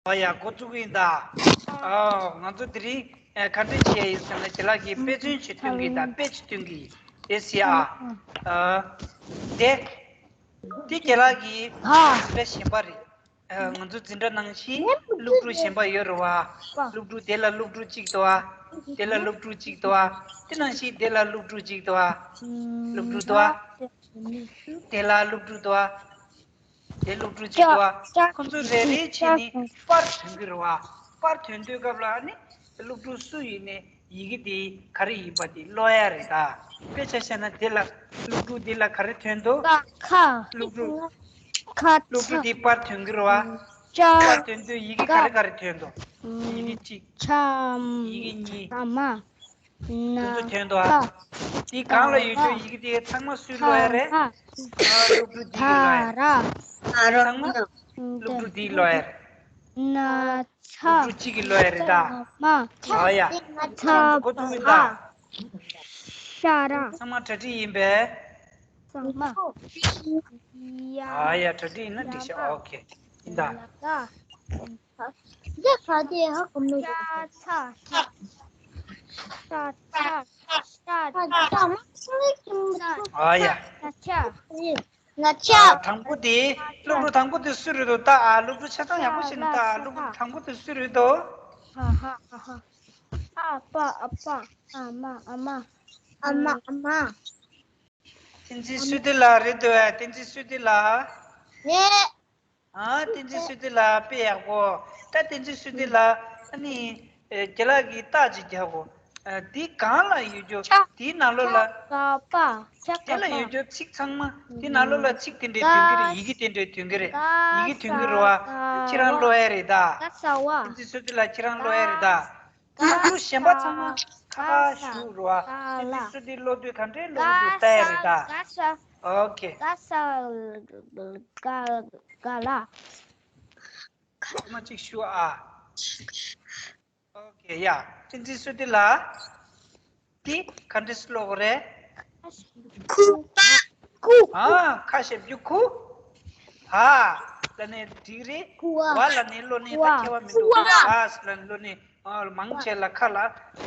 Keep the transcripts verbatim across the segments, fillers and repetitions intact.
ཨོ་ཡ། འགོ་བཙུགས་ཡིན་ད། ཨོ། ང་ཚོ་དེ་རིང་ཨ་ག་འདྲ་བྱས་ཡིན་ཟེར་ན། རྒན་ལགས་ཀྱིས་དཔེ་མཚོན་ཞིག་སྟོན་གྱི་ཡིན་ད། དཔེ་ཅིག་སྟོན་གྱི་ཡིན། དེ་སི་ཨ། ཨ། དེ། དེ་རྒན་ལགས་ཀྱི་ཨ་འཛིན་གྲྭ་གཞན་པ་རེད། ཨ། ང་ཚོ་འཛིན་གྲྭ་ནང་བཞིན་སློབ་ཕྲུག་གཞན་པ་ཡོད་རེད་བ། སློབ་ཕྲུག་དེ་ལ་སློབ་ཕྲུག་གཅིག་འདུག་བ། དེ་ལ་སློབ་ཕྲུག་གཅིག་འདུག་བ། དེ་ནང་བཞིན་དེ་ལ་སློབ་ཕྲུག་གཅིག་འདུག་བ། སློབ་ཕྲུག་འདུག་བ། དེ་ལ་སློབ་ཕྲུག་འདུག་བ། དེ་སློབ་ཕྲུག་གཅིག་འདུག་བ། ཁོ་ཚོ་རེ་རེ་བྱས་ནས་པར་ཐོན་གྱི་རེད་བ། པར་ཐོན་དུས་སྐབས་ལ་ནི་སློབ་ཕྲུག་སུ་ཡིན་ནའི་ཡི་གེ་དེ་ག་རེ་ཡིན་པ་དེ་ཀློག་ཡ་རེད་ད། དཔེ་ཆ་བཞག་ན་དེ་ལ་སློབ་ཕྲུག་དེ་ལ་ག་རེ་ཐོན་འདུག་ཀ་ཁ། སློབ་ཕྲུག་ཁ། སློབ་ཕྲུག་ཚ། དེ་པར་ཐོན་གྱི་རེད་བ། ཅ། པར་ཐོན་དུས་ཡི་གེ་ག་རེ་ག་རེ་ཐོན་འདུག་ཡི་གེ་གཅིག་ཆ། ཡི་གེ་གཉིས། ཆ་མ། ན། དེ་ཚོ་ཐོན་འདུག་ཨ། ད། དེ་སྒང་ལ་ཡོད་རྒྱུ་ཡི་གེ་དེ་ཚང་མ་སུས་ཀློག་ཡ་རེད། ཨ། སློབ་ཕྲུག་དེས་ཀློག་ཡ་རེད། ཚང་མ་སློབ་ཕྲུག་དེས་ཀློག་ཡ་རེད། ན་ཚ། སློབ་ཕྲུག་གཅིག་གིས་ཀློག་ཡ་རེད་ད། མ། ཨ་ཡ། ཚ་བ། ཤ་ར། ཚང་མ་གྲ་སྒྲིག་ཡིན་པས། ཚང་མ། ཡ། ཨ་ཡ། གྲ་སྒྲིག་ཡིན་ན་འགྲིག་ཤག་ཨོ་ཁེ། ཡིན་ད། ཡ་ད། ཤ་ཚ། ཤ་ཚ། ཤ་ཚ། ཤ་ཚ། ཨ་ཡ། ཤ་ཚ། ང་ཆ། ཨ། དང་པོ་དེ། སློབ་ཕྲུག་དང་པོ་དེ་སུ་རེད་འདུག་ལྟ་ཨ། སློབ་ཕྲུག་ཆ་ཚང་ཡག་པོ་ཞིག་ལྟ་ཨ། སློབ་ཕྲུག་དང་པོ་དེ་སུ་རེད་འདུག་ཨ་ཧ་ཨ་ཧ། ཨ་ཕ། ཨ་ཕ། ཨ་མ། ཨ་མ། ཨ་མ། ཨ་མ། བསྟན་འཛིན་བསོད་བདེ་ལགས་རེད་འདུག་ཨ། བསྟན་འཛིན་བསོད་བདེ་ལགས། ངས། ཨ། བསྟན་འཛིན་བསོད་བདེ་ལགས་དཔེ་ཡག་པོ། ད་བསྟན་འཛིན་བསོད་བདེ་ལགས་ཨ་ནི། ཨེ། རྒན་ལགས་ཀྱིས་རྟགས་ཅིག་རྒྱག་གོ། ཨ། འདི་སྒང་ལ་ཡོད་རྒྱུ། ཆ། དེའི་ནང་ལོགས་ལ། ཆ་ག་པ། ཆ་ག་པ། དེ་ལ་ཡོད་རྒྱུ་ཚིག་ཚང་མ་དེའི་ནང་ལོགས་ལ་ཚིག་དེ་འདྲས་ཐོན་གྱི་རེད། ཡི་གེ་དེ་འདྲས་ཐོན་གྱི་རེད། ཡི་གེ་ཐོན་གྱི་རེད་བ། ཁྱེད་རང་ཀློག་ཡ་རེད་ད། ག་ས་བ། བསྟན་འཛིན་བསོད་བདེ་ལགས་ཁྱེད་རང་ཀློག་ཡ་རེད་ད། སློབ་ཕྲུག་གཞན་པ་ཚང་མ་ཁ་ཁ་བཞུགས་རོགས། དེ་དུས་སུ་དེ་སློབ་དུས་ག་འདྲའི་སློབ་དུས་ལྟ་ཡ་རེད་ད། ཨོ་ཁེ། ཁ་ས་ག་ག་ལ། ཁ་མ་གཅིག་ཞུ་ཨ། ཨོ་ཁེ་ཡ། བསྟན་འཛིན་བསོད་བདེ་ལགས། འདི་ག་འདྲས་སུ་ཀློག་དགོས་རེད། ཁུ་པ་ཁུ། ཨ། ཁ་ཞབས་ཀྱུ་ཁུ། བ་ལ་ནི་འགྲིག་རེད། ཁུ་བ། བ་ལ་ནི་ཀློག་ནི་ད་ཁུ་བ། ཁྱད་པར་མི་འདུག་ཁུ་བ། བ་ལ་ནི་ཀློག་ནི། ཨ། མང་ཆེ་ལ་ཁ་ལ་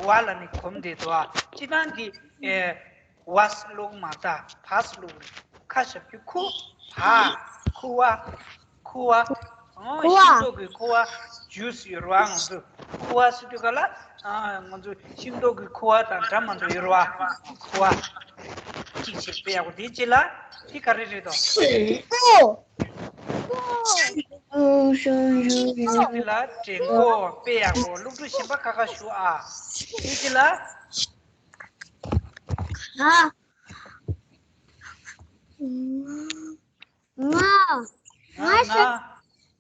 བ་ལ་ནི་གོམས་བསྡད་འདུག་ཨ། སྤྱིར་བཏང་གི། ཨེ། བ་ཟེར་ཀློག་མ་ད་བ་ཟེར་ཀློག་རེད། ཁ་ཞབས་ཀྱུ་ཁུ། བ། ཁུ་བ། ཁུ་བ། ཨོ། ཁུ་བ། ཤིང་ཏོག་གི་ཁུ་བ། ཇུས་ཡོད་རེད་བ། ང་ཚོ་ཁུ་བ་ཟེར་དུས་ག་ལ། ཨ། ང་ཚོ་ཤིང་ཏོག་གི་ཁུ་བ་དང་འདྲ་མ་འདྲ་ཡོད་རེད་བ། ཁུ་བ། གཅིག་བྱས་དཔེ་ཡག་པོ་དེ་ཅི་ལ། དེ་ག་རེ་རེད་དོ། ཨོ། དེ་ལ་དྲན་གོ། དཔེ་ཡག་པོ། སློབ་ཕྲུག་གཞན་པ་ཁ་ཁ་ཞུ་ཨ། དེ་ཅི་ལ། ཨ། ང་། ང་། ང་། ང་།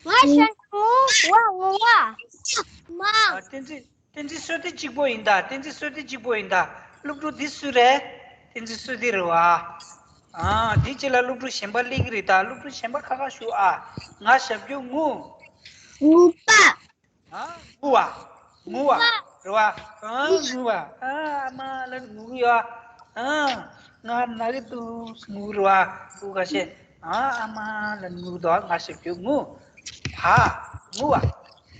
ང་ཤ་ངུ་བ་ངུ་བ། མ། ཨ། བསྟན་འཛིན། བསྟན་འཛིན་བསོད་བདེ་གཅིག་པོ་ཡིན་ད། བསྟན་འཛིན་བསོད་བདེ་གཅིག་པོ་ཡིན་ད། སློབ་ཕྲུག་འདི་སུ་རེད། བསྟན་འཛིན་བསོད་བདེ་རེད་བ། ཨ། འདི་ཅི་ལ་སློབ་ཕྲུག་གཞན་པ་སླེབས་ཀྱི་རེད་ད། སློབ་ཕྲུག་གཞན་པ་ཁ་ཁ་ཞུ་ཨ། ང་ཞབས་ཀྱུ་ངུ། ངུ་པ། ཨ། ངུ་བ། ངུ་བ། ངུ་བ། རེད་བ། ཨ། ངུ་བ། ཨ། ཨ་མ་ལ་ངུ་གི་ཡོད། ཨ། ང་ན་གི་འདུག་ངུ་རེད་བ། ངུ་ག་ཤེ། ཨ། ཨ་མ་ལ་ངུ་འདུག་ང་ཞབས་ཀྱུ་ངུ། བ། ངུ་བ།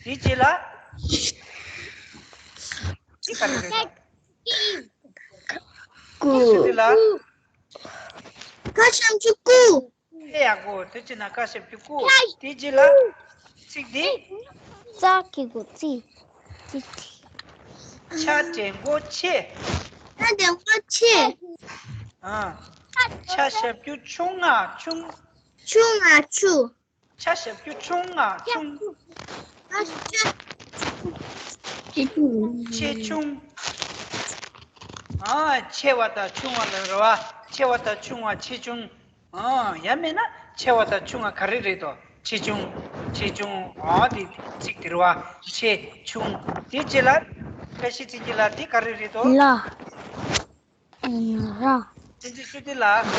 དེ་རྗེས་ལ། དེ་ག་རེ་རེད་ད། ཀུ། དེ་ལ། ཀ་ཞབས་ཀྱུ་ཀུ། དཔེ་ཡག་པོ། དེ་ཅི་ན་ཀ་ཞབས་ཀྱུ་ཀུ། དེ་རྗེས་ལ། ཚིག་འདི། ཙ་གི་གུ་ཙི། ཙི་ཙི། ཆ་དྲན་གོ་ཆེ། ཆ་དྲན་གོ་ཆེ། ཨ། ཆ་ཞབས་ཀྱུ་ཆུ་ང་ཆུང་། ཆུ་ང་ཆུ། ཆ་ཞབས་ཀྱུ་ཆུང་ང་ཆུང་། ཆེ་ཆུང་། ཨ། ཆེ་བ་དང་ཆུང་བ་ལ་རེད་བ། ཆེ་བ་དང་ཆུང་བ་ཆེ་ཆུང་། ཨ། ཡང་མིན་ན་ཆེ་བ་དང་ཆུང་བ་ག་རེ་རེད་དོ། ཆེ་ཆུང་། ཆེ་ཆུང་། ཨ། དེ་ཚིག་དེ་རེད་བ། ཆེ་ཆུང་། དེ་རྗེས་ལ། ཀ་ཤི་ཚིག་གི་ལ་དེ་ག་རེ་རེད་དོ། ལ། ཨེ་ན་ར། བསྟན་འཛིན་བསོད་བདེ་ལགས།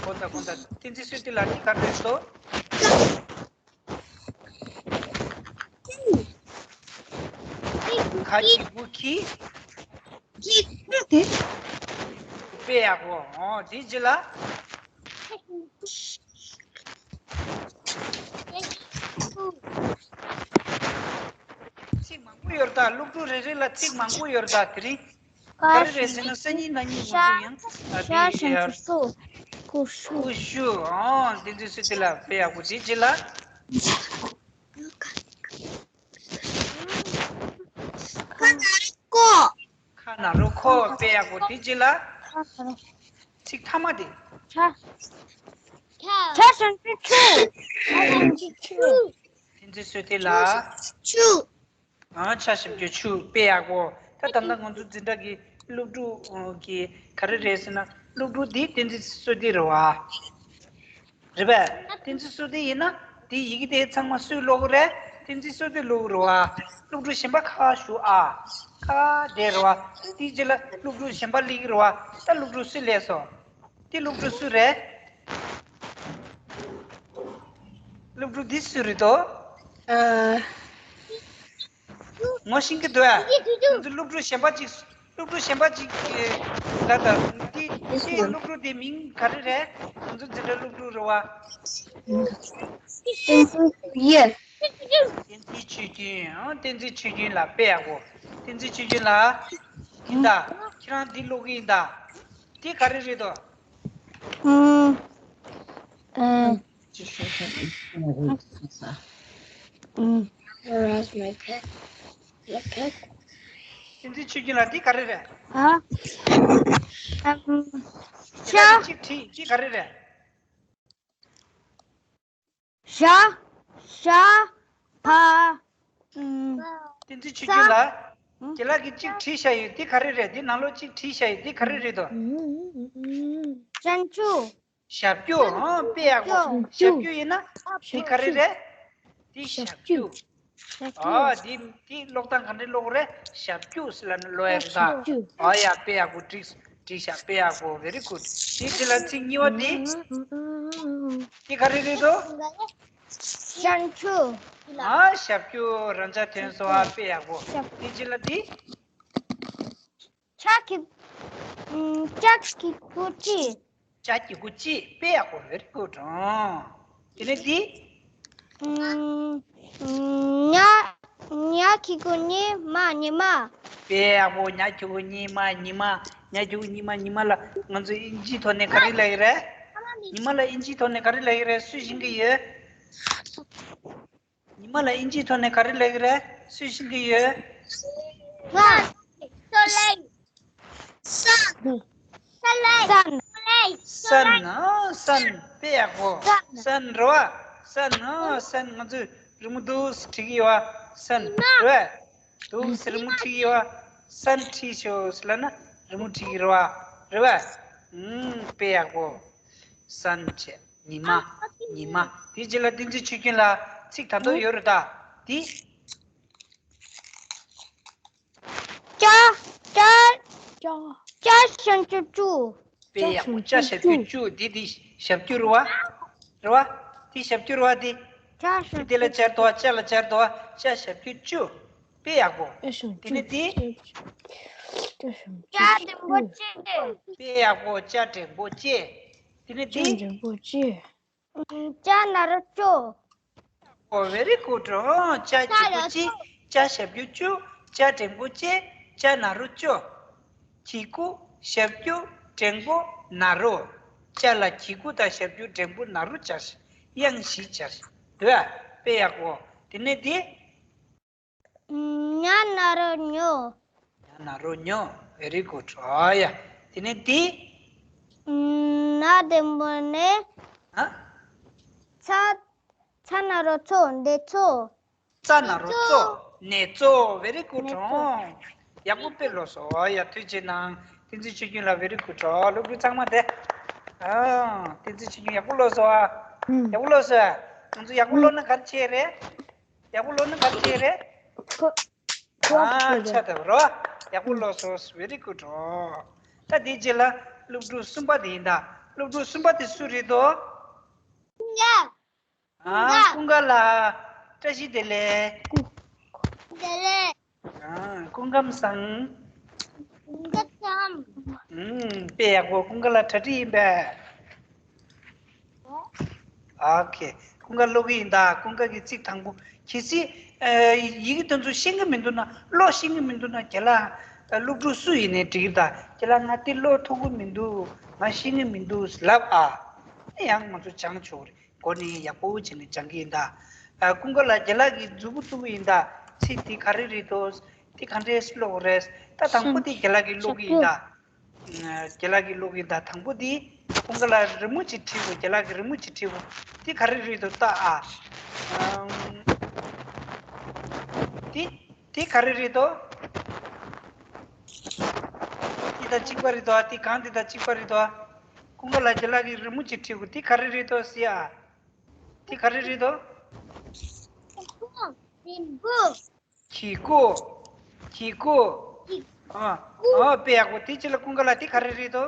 གོ་ད་གོ་ད། བསྟན་འཛིན་བསོད་བདེ་ལགས་འདི་ག་རེ་རེད་དོ། ག་གི་གུ་གི། དཔེ་ཡག་པོ། འོ་དེ་རྗེས་ལ། ལ་སློབ་ཕྲུག་རེ་རེ་ལ་ཚིག་མང་པོ་ཡོད་རེད་ད། དེ་རིང་ག་རེ་རེད་ཟེར་ན་སང་ཉིན་གནངས་ཉིན་ང་ཚོ་ཡང་ཨ་ཤ་ཤ་ཤ་ཤ་ཤ་ཀུ་ཤུ། ཀུ་ཤུ། ཨོ་དེ་ཚོ་སུ་དེ་ལ་དཔེ་ཡག་པོ་བྱེད་ཅིག་ལ། ཁ་ན་རོ་ཁོ། ཁ་ན་རོ་ཁོ་དཔེ་ཡག་པོ་དེ་ཅི་ལ། ཚིག་མཐའ་མ་དེ། ཆ། ཆ་ཞབས་ཀྱུ་ཆུ། ཆ་ཞབས་ཀྱུ་ཆུ། དེ་ཚོ་སུ་དེ་ལ། ཆུ། ཨ་ཆ་ཞབས་ཀྱུ་ཆུ་དཔེ་ཡག་པོ། ད་ད་ལྟ་ང་ཚོ་འཛིན་གྲྭ་གི་སློབ་ཕྲུག་གི་ག་རེ་རེད་ཟེར་ན་སློབ་ཕྲུག་འདི་བསྟན་འཛིན་བསོད་བདེ་རེད་བ། རེད་པས། བསྟན་འཛིན་བསོད་བདེ་ཡིན་ན་དེ་ཡི་གེ་དེ་ཚང་མ་སུས་ཀློག་གི་རེད། བསྟན་འཛིན་བསོད་བདེ་ཀློག་གི་རེད་བ། སློབ་ཕྲུག་གཞན་པ་ཁ་ཤོ་ཨ། ཁ་བདེ་རེད་བ། དེའི་རྗེས་ལ་སློབ་ཕྲུག་གཞན་པ་སླེབས་ཀྱི་རེད་བ། ད་སློབ་ཕྲུག་སུ་སླེབས་སོང་། དེ་སློབ་ཕྲུག་སུ་རེད། སློབ་ཕྲུག་འདི་སུ་རེད་དོ། ཨ། ངོ་ཤེས་ཀྱི་འདུག་ཨ། ང་ཚོ་སློབ་ཕྲུག་གཞན་པ་ཅིག་སློབ་ཕྲུག་གཞན་པ་ཅིག་ལ་ད་དེ་དེ་སློབ་ཕྲུག་དེ་མིང་ག་རེ་རེད། ང་ཚོ་འཛིན་གྲྭ་སློབ་ཕྲུག་རེད་བ། བསྟན་འཛིན་ཡེ། བསྟན་འཛིན་ཆོས་རྒྱུན། ཨང་བསྟན་འཛིན་ཆོས་རྒྱུན་ལ་དཔེ་ཡག་པོ། བསྟན་འཛིན་ཆོས་རྒྱུན་ལ། ཡིན་ད། ཁྱེད་རང་འདི་ཀློག་གི་ཡིན་ད། དེ་ག་རེ་རེད་དོ། ཨང་། ཨང་། ཨང་། Where is my pen? My pen? བསྟན་འཛིན་ཆོས་རྒྱུན་ལ་འདི་ག་རེ་རེད། ཨ། ཨམ། དེ་ལ་ཤ། གཅིག་བྲིས་གཅིག་ག་རེ་རེད། ཤ། ཤ། ཕ། ཨམ། བསྟན་འཛིན་ཆོས་རྒྱུན་ལ། ས། དེ་ལ་གི་གཅིག་བྲིས་བཞག་ཡོད་འདི་ག་རེ་རེད། འདི་ནང་ལོགས་གཅིག་བྲིས་བཞག་ཡོད་འདི་ག་རེ་རེད་དོ། ཨམ། ཤན་ཆུ། ཞབས་ཀྱུ། ཨང་དཔེ་ཡག་པོ། ཞབས་ཀྱུ། ཞབས་ཀྱུ་ཡིན་ན། འདི་ག་རེ་རེད། འདི་ཞབས་ཀྱུ། ཞབས་ཀྱུ། ཨ་འདི་འདི་ཀློག་སྟངས་ག་འདྲ་ཀློག་རེད། ཞབས་ཀྱུ་ཟེར་ལབ་ན་ཀློག་ཡག་རེད་ད། ཞབས་ཀྱུ། ཨ་ཡ་དཔེ་ཡག་པོ་བྲིས་བྲིས་ཤག་དཔེ་ཡག་པོ། Very good། དེ་དེ་ལ་ཚིག་གཉིས་པ་དེ། དེ་ག་རེ་རེད་དོ། ཤན་ཆུ། ཨ་ཞབས་ཀྱུ། རང་ཅག་ཐོན་སོང་ཨ། དཔེ་ཡག་པོ། དེ་ཅི་ལ་དེ། ཅ་གི། ཨམ། ཅ་གི་གུ་ཅི། ཅ་གི་གུ་ཅི། དཔེ་ཡག་པོ། Very good། ཨང་། དེ་ནས་འདི། ཨམ། ཉ། ཉ་གི་གུ་ཉི་མ། ཉི་མ། དཔེ་ཡག་པོ། ཉ་གི་གུ་ཉི་མ། ཉི་མ། ཉ་གི་གུ་ཉི་མ། ཉི་མ་ལ་ང་ཚོ་ཨིན་ཇིའི་ཐོག་ནས་ག་རེ་ལབ་ཀྱི་རེད། ཉི་མ་ལ་ཨིན་ཇིའི་ཐོག་ནས་ག་རེ་ལབ་ཀྱི་རེད། སུས་ཤེས་ཀྱི་ཡོད། ཉི་མ་ལ་ཨིན་ཇིའི་ཐོག་ནས་ག་རེ་ལབ་ཀྱི་རེད། སུས་ཤེས་ཀྱི་ཡོད། ང་། སོ་ལེ། སན། སོ་ལེ། སན། སོ་ལེ། སན། ཨ་སན། དཔེ་ཡག་པོ། སན། སན་རེད་བ། སན། ཨ་སན། ང་ཚོས་རི་མོ་འདུག་སེ་བྲིས་ཀྱི་ཡོད་བ། སན་རེད་བ། འདུག་སེ་རི་མོ་བྲིས་ཀྱི་ཡོད་བ། སན་བྲིས་ཤོག་ཟེར་ལབ་ན་རི་མོ་བྲིས་ཀྱི་རེད་བ། རེད་བ། ཨུམ། དཔེ་ཡག་པོ། སན་བྱས། ཉི་མ། ཉི་མ། དེའི་རྗེས་ལ་བསྟན་འཛིན་ཆོས་རྒྱུན་ལ་ཚིག་ད་དུང་ཡོད་རེད་ད། དེ། ཅ། ཅ། ཅ། ཅ་ཞབས་ཀྱུ་ཅུ། དཔེ་ཡག་པོ། ཅ་ཞབས་ཀྱུ་ཅུ། དེ་དེ་ཞབས་ཀྱུ་རེད་བ། རེད་བ། དེ་ཞབས་ཀྱུ་རེད་བ་དེ། ཅ་ཞབས་ཀྱུ་ཅུ། དེ་ལ་སྦྱར་དོ་བ། ཅ་ལ་སྦྱར་དོ་བ། ཅ་ཞབས་ཀྱུ་ཅུ། དཔེ་ཡག་པོ། དེ་ནས་དེ། ཅ་འགྲེང་བུ་ཅེ། དཔེ་ཡག་པོ། ཅ་འགྲེང་བུ་ཅེ། དེ་ནས་དེ། ཅ་འགྲེང་བུ་ཅེ། ཅ་ན་རོ་ཅོ། ཨོ། Very good། ཅ་གི་གུ་ཅི། ཅ་ཞབས་ཀྱུ་ཅུ། ཅ་འགྲེང་བུ་ཅེ། ཅ་ན་རོ་ཅོ། གི་གུ་ཞབས་ཀྱུ་འགྲེང་བུ་ན་རོ། ཅ་ལ་གི་གུ་དང་ཞབས་ཀྱུ་འགྲེང་བུ་ན་རོ་སྦྱར། དབྱངས་བཞི་སྦྱར། འདུག་ཨ། དཔེ་ཡག་པོ། དེ་ནས་དེ། ཉ་ན་རོ་ཉོ། ཉ་ན་རོ་ཉོ། Very good། ཨ་ཡ། དེ་ནས་དེ། ན་འགྲེང་བུ་ནས། ཨ། ཚ། ཚ་ན་རོ་ཚོ། འདེད་ཚོ། ཚ་ན་རོ་ཚོ། འདེད་ཚོ། Very good། འདེད་ཚོ། ཡག་པོ་དཔེ་ཀློག་སོང་། ཨ་ཡ། ཐུགས་རྗེ་གནང་། བསྟན་འཛིན་ཆོས་རྒྱུན་ལགས། Very good། སློབ་ཕྲུག་ཚང་མ་དེ། ཨ། བསྟན་འཛིན་ཆོས་རྒྱུན་ཡག་པོ་ཀློག་སོང་ཨ། ཡག་པོ་ཀློག་སོང་ཨ། ང་ཚོ་ཡག་པོ་ཀློག་ན་ག་རེ་བྱེད་རེད། ཡག་པོ་ཀློག་ན་ག་རེ་བྱེད་རེད། ཨ་ཆ་ད་རོ། ཡག་པོ་ཀློག་སོང་། Very good། ད་དེའི་རྗེས་ལ་སློབ་ཕྲུག་གསུམ་པ་དེ་ཡིན་ད། སློབ་ཕྲུག་གསུམ་པ་དེ་སུ་རེད་དོ། ཀུན་དགའ། ཨ། ཀུན་དགའ། ཀུན་དགའ་ལགས། བཀྲ་ཤིས་བདེ་ལེགས། བདེ་ལེགས། ཨ། སྐུ་ཁམས་བཟང་། སྐུ་ཁམས་བཟང་། ཨུམ། དཔེ་ཡག་པོ། ཀུན་དགའ་ལགས་གྲ་སྒྲིག་ཡིན་པས། ཨོ་ཁེ། ཀུན་དགའ་ཀློག་གི་ཡིན་ད། ཀུན་དགའ་གི་ཚིག་དང་པོ། གལ་སྲིད་ཡི་གེ་དེ་ཚོ་ཤེས་ཀྱི་མི་འདུག་ན། ཀློག་ཤེས་ཀྱི་མི་འདུག་ན། རྒན་ལགས་སློབ་ཕྲུག་སུ་ཡིན་ནའི་འགྲིག་གི་ད། རྒན་ལགས་ང་དེ་ཀློག་ཐུབ་ཀྱི་མི་འདུག་ང་ཤེས་ཀྱི་མི་འདུག་ལབ་ཨ། ཡང་ང་ཚོ་སྦྱང་ཆོག་རེད། གོ་ནི་ཡག་པོ་བྱས་ནས་སྦྱང་གི་ཡིན་ད། ཨ། ཀུན་དགའ་ལགས། རྒན་ལགས་ཀྱིས་མཛུབ་གུ་བཙུགས་ཀྱི་ཡིན་ད། ཚིག་དེ་ག་རེ་རེད་དོ། དེ་ག་འདྲས་ཀློག་རེད། ད་དང་པོ་དེ་རྒན་ལགས་ཀྱིས་ཀློག་གི་ཡིན་ད། རྒན་ལགས་ཀྱིས་ཀློག་གི་ཡིན་ད། དང་པོ་དེ་ཀུན་དགའ་ལགས་རི་མོ་ཅིག་བྲིས་གོ། རྒན་ལགས་ཀྱིས་རི་མོ་ཅིག་བྲིས་གོ། དེ་ག་རེ་རེད་དོ། ལྟ་ཨ། ཨམ། དེ་དེ་ག་རེ་རེད་དོ། དེ་དང་གཅིག་པ་རེད་དོ། དེ་གང་དེ་དང་གཅིག་པ་རེད་དོ། ཀུན་དགའ་ལགས་རྒན་ལགས་ཀྱིས་རི་མོ་ཅིག་བྲིས་གོ། དེ་ག་རེ་རེད་དོ་ཟེར་ཨ། དེ་ག་རེ་རེད་དོ། གི་གུ། གི་གུ། ཨ། ཨ། དཔེ་ཡག་པོ། དེ་ཅི་ལ་ཀུན་དགའ་ལགས། དེ་ག་རེ་རེད་དོ།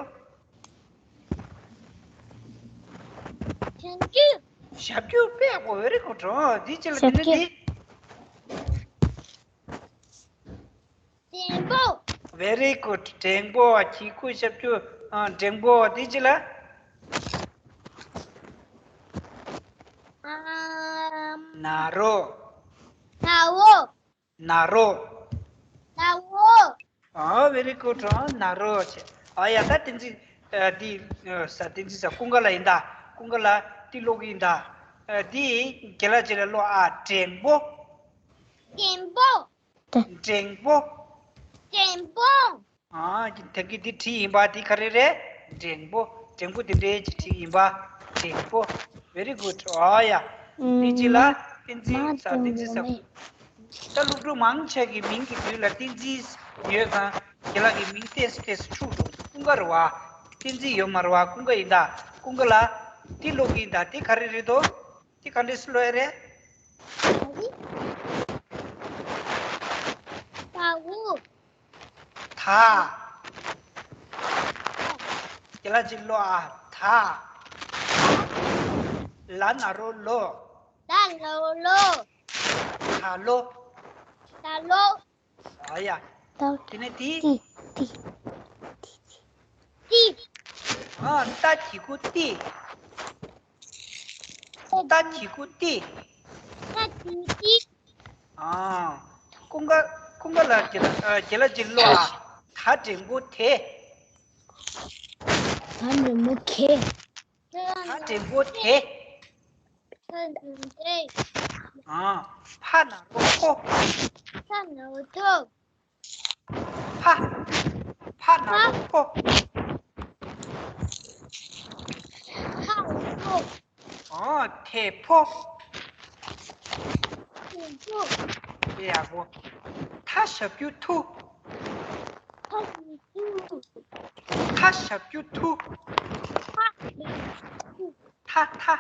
ཞབས་ཀྱུ། དཔེ་ཡག་པོ། very good. ཨ། དེ་ཅི་ལ། དེ་ནི་དེ། འགྲེང་བུ། Very good. འགྲེང་བུ། གི་གུ། ཞབས་ཀྱུ། ཨ། འགྲེང་བུ། དེ་ཅི་ལ། ཨམ། ན་རོ། ན་རོ། ན་རོ། ན་རོ། ཨ། very good. ཨ། ན་རོ་བྱས། ཨ་ཡ། ད་བསྟན་འཛིན། ཨ། འདི། ཨ། ས། བསྟན་འཛིན་ས། ཀུན་དགའ་ལགས་ཡིན་ད། ཀུན་དགའ་ལགས་འདི་ཀློག་གི་ཡིན་ད། ཨ། འདི་རྒན་ལགས་ཅིག་ལ་ཀློག་ཨ། འགྲེང་བུ། འགྲེང་བུ། འགྲེང་བུ། འགྲེང་བུ། ཨ། ད་གིན་འདི་བྲིས་ཡིན་པ། འདི་ག་རེ་རེད། འགྲེང་བུ། འགྲེང་བུ་འདི་འདྲའི་ཅིག་བྲིས་ཡིན་པ། འགྲེང་བུ། Very good. ཨ་ཡ། འདི་ཅི་ལ། བསྟན་འཛིན་ས། བསྟན་འཛིན་ས། ད་སློབ་ཕྲུག་མང་ཆེ་གི་མིང་གི་མདུན་ལ་བསྟན་འཛིན་ཡོད་ཙང་རྒན་ལགས་ཀྱི་མིང་ཏོག་ཙམ་ཏོག་ཙམ་འཁྲུག་འགྲོ། ཀུན་དགའ་རེད་བ། བསྟན་འཛིན་ཡོད་མ་རེད་བ། ཀུན་དགའ་ཡིན་ད། ཀུན་དགའ་ལགས། འདི་ཀློག་གི་ཡིན་ད། འདི་ག་རེ་རེད་དོ། འདི་ག་འདྲས་སེ་ཀློག་ཡ་རེད། ད། རྒན་ལགས་ཅིག་ཀློག་ཨ། ད། ལ་ན་རོ་ལོ། ལ་ན་རོ་ལོ། ད་ལོ། ད་ལོ། ཨ་ཡ། ད། དེ་ནས་དེ། ཏི། ཏི། ཏི། ཏི། ཨ། ཏ་གི་གུ་ཏི། ཏ་གི་གུ་ཏི། ཏ་གི་གུ་ཏི། ཨ། ཀུན་དགའ། ཀུན་དགའ་ལགས། རྒན་ལགས། ཨ། རྒན་ལགས་ཅིག་ཀློག་ཨ། ད་འགྲེང་བུ་དེ། ད་འགྲེང་བུ་གེ། ད་འགྲེང་བུ་དེ། ཨ། ཕ་ན་རོ་ཕོ། ཕ་ན་རོ་ཕོ། ཕ། ཕ་ན་རོ་ཕོ། ཕ་ན་རོ་ཕོ། ཨ། ཐེ་ཕོ། ཐེ་ཕོ། དཔེ་ཡག་པོ། ཐ་ཞབས་ཀྱུ་ཐུ། ཐ་ཞབས་ཀྱུ་ཐུ། ཐ་ཞབས་ཀྱུ་ཐུ། ཐ། ཐ།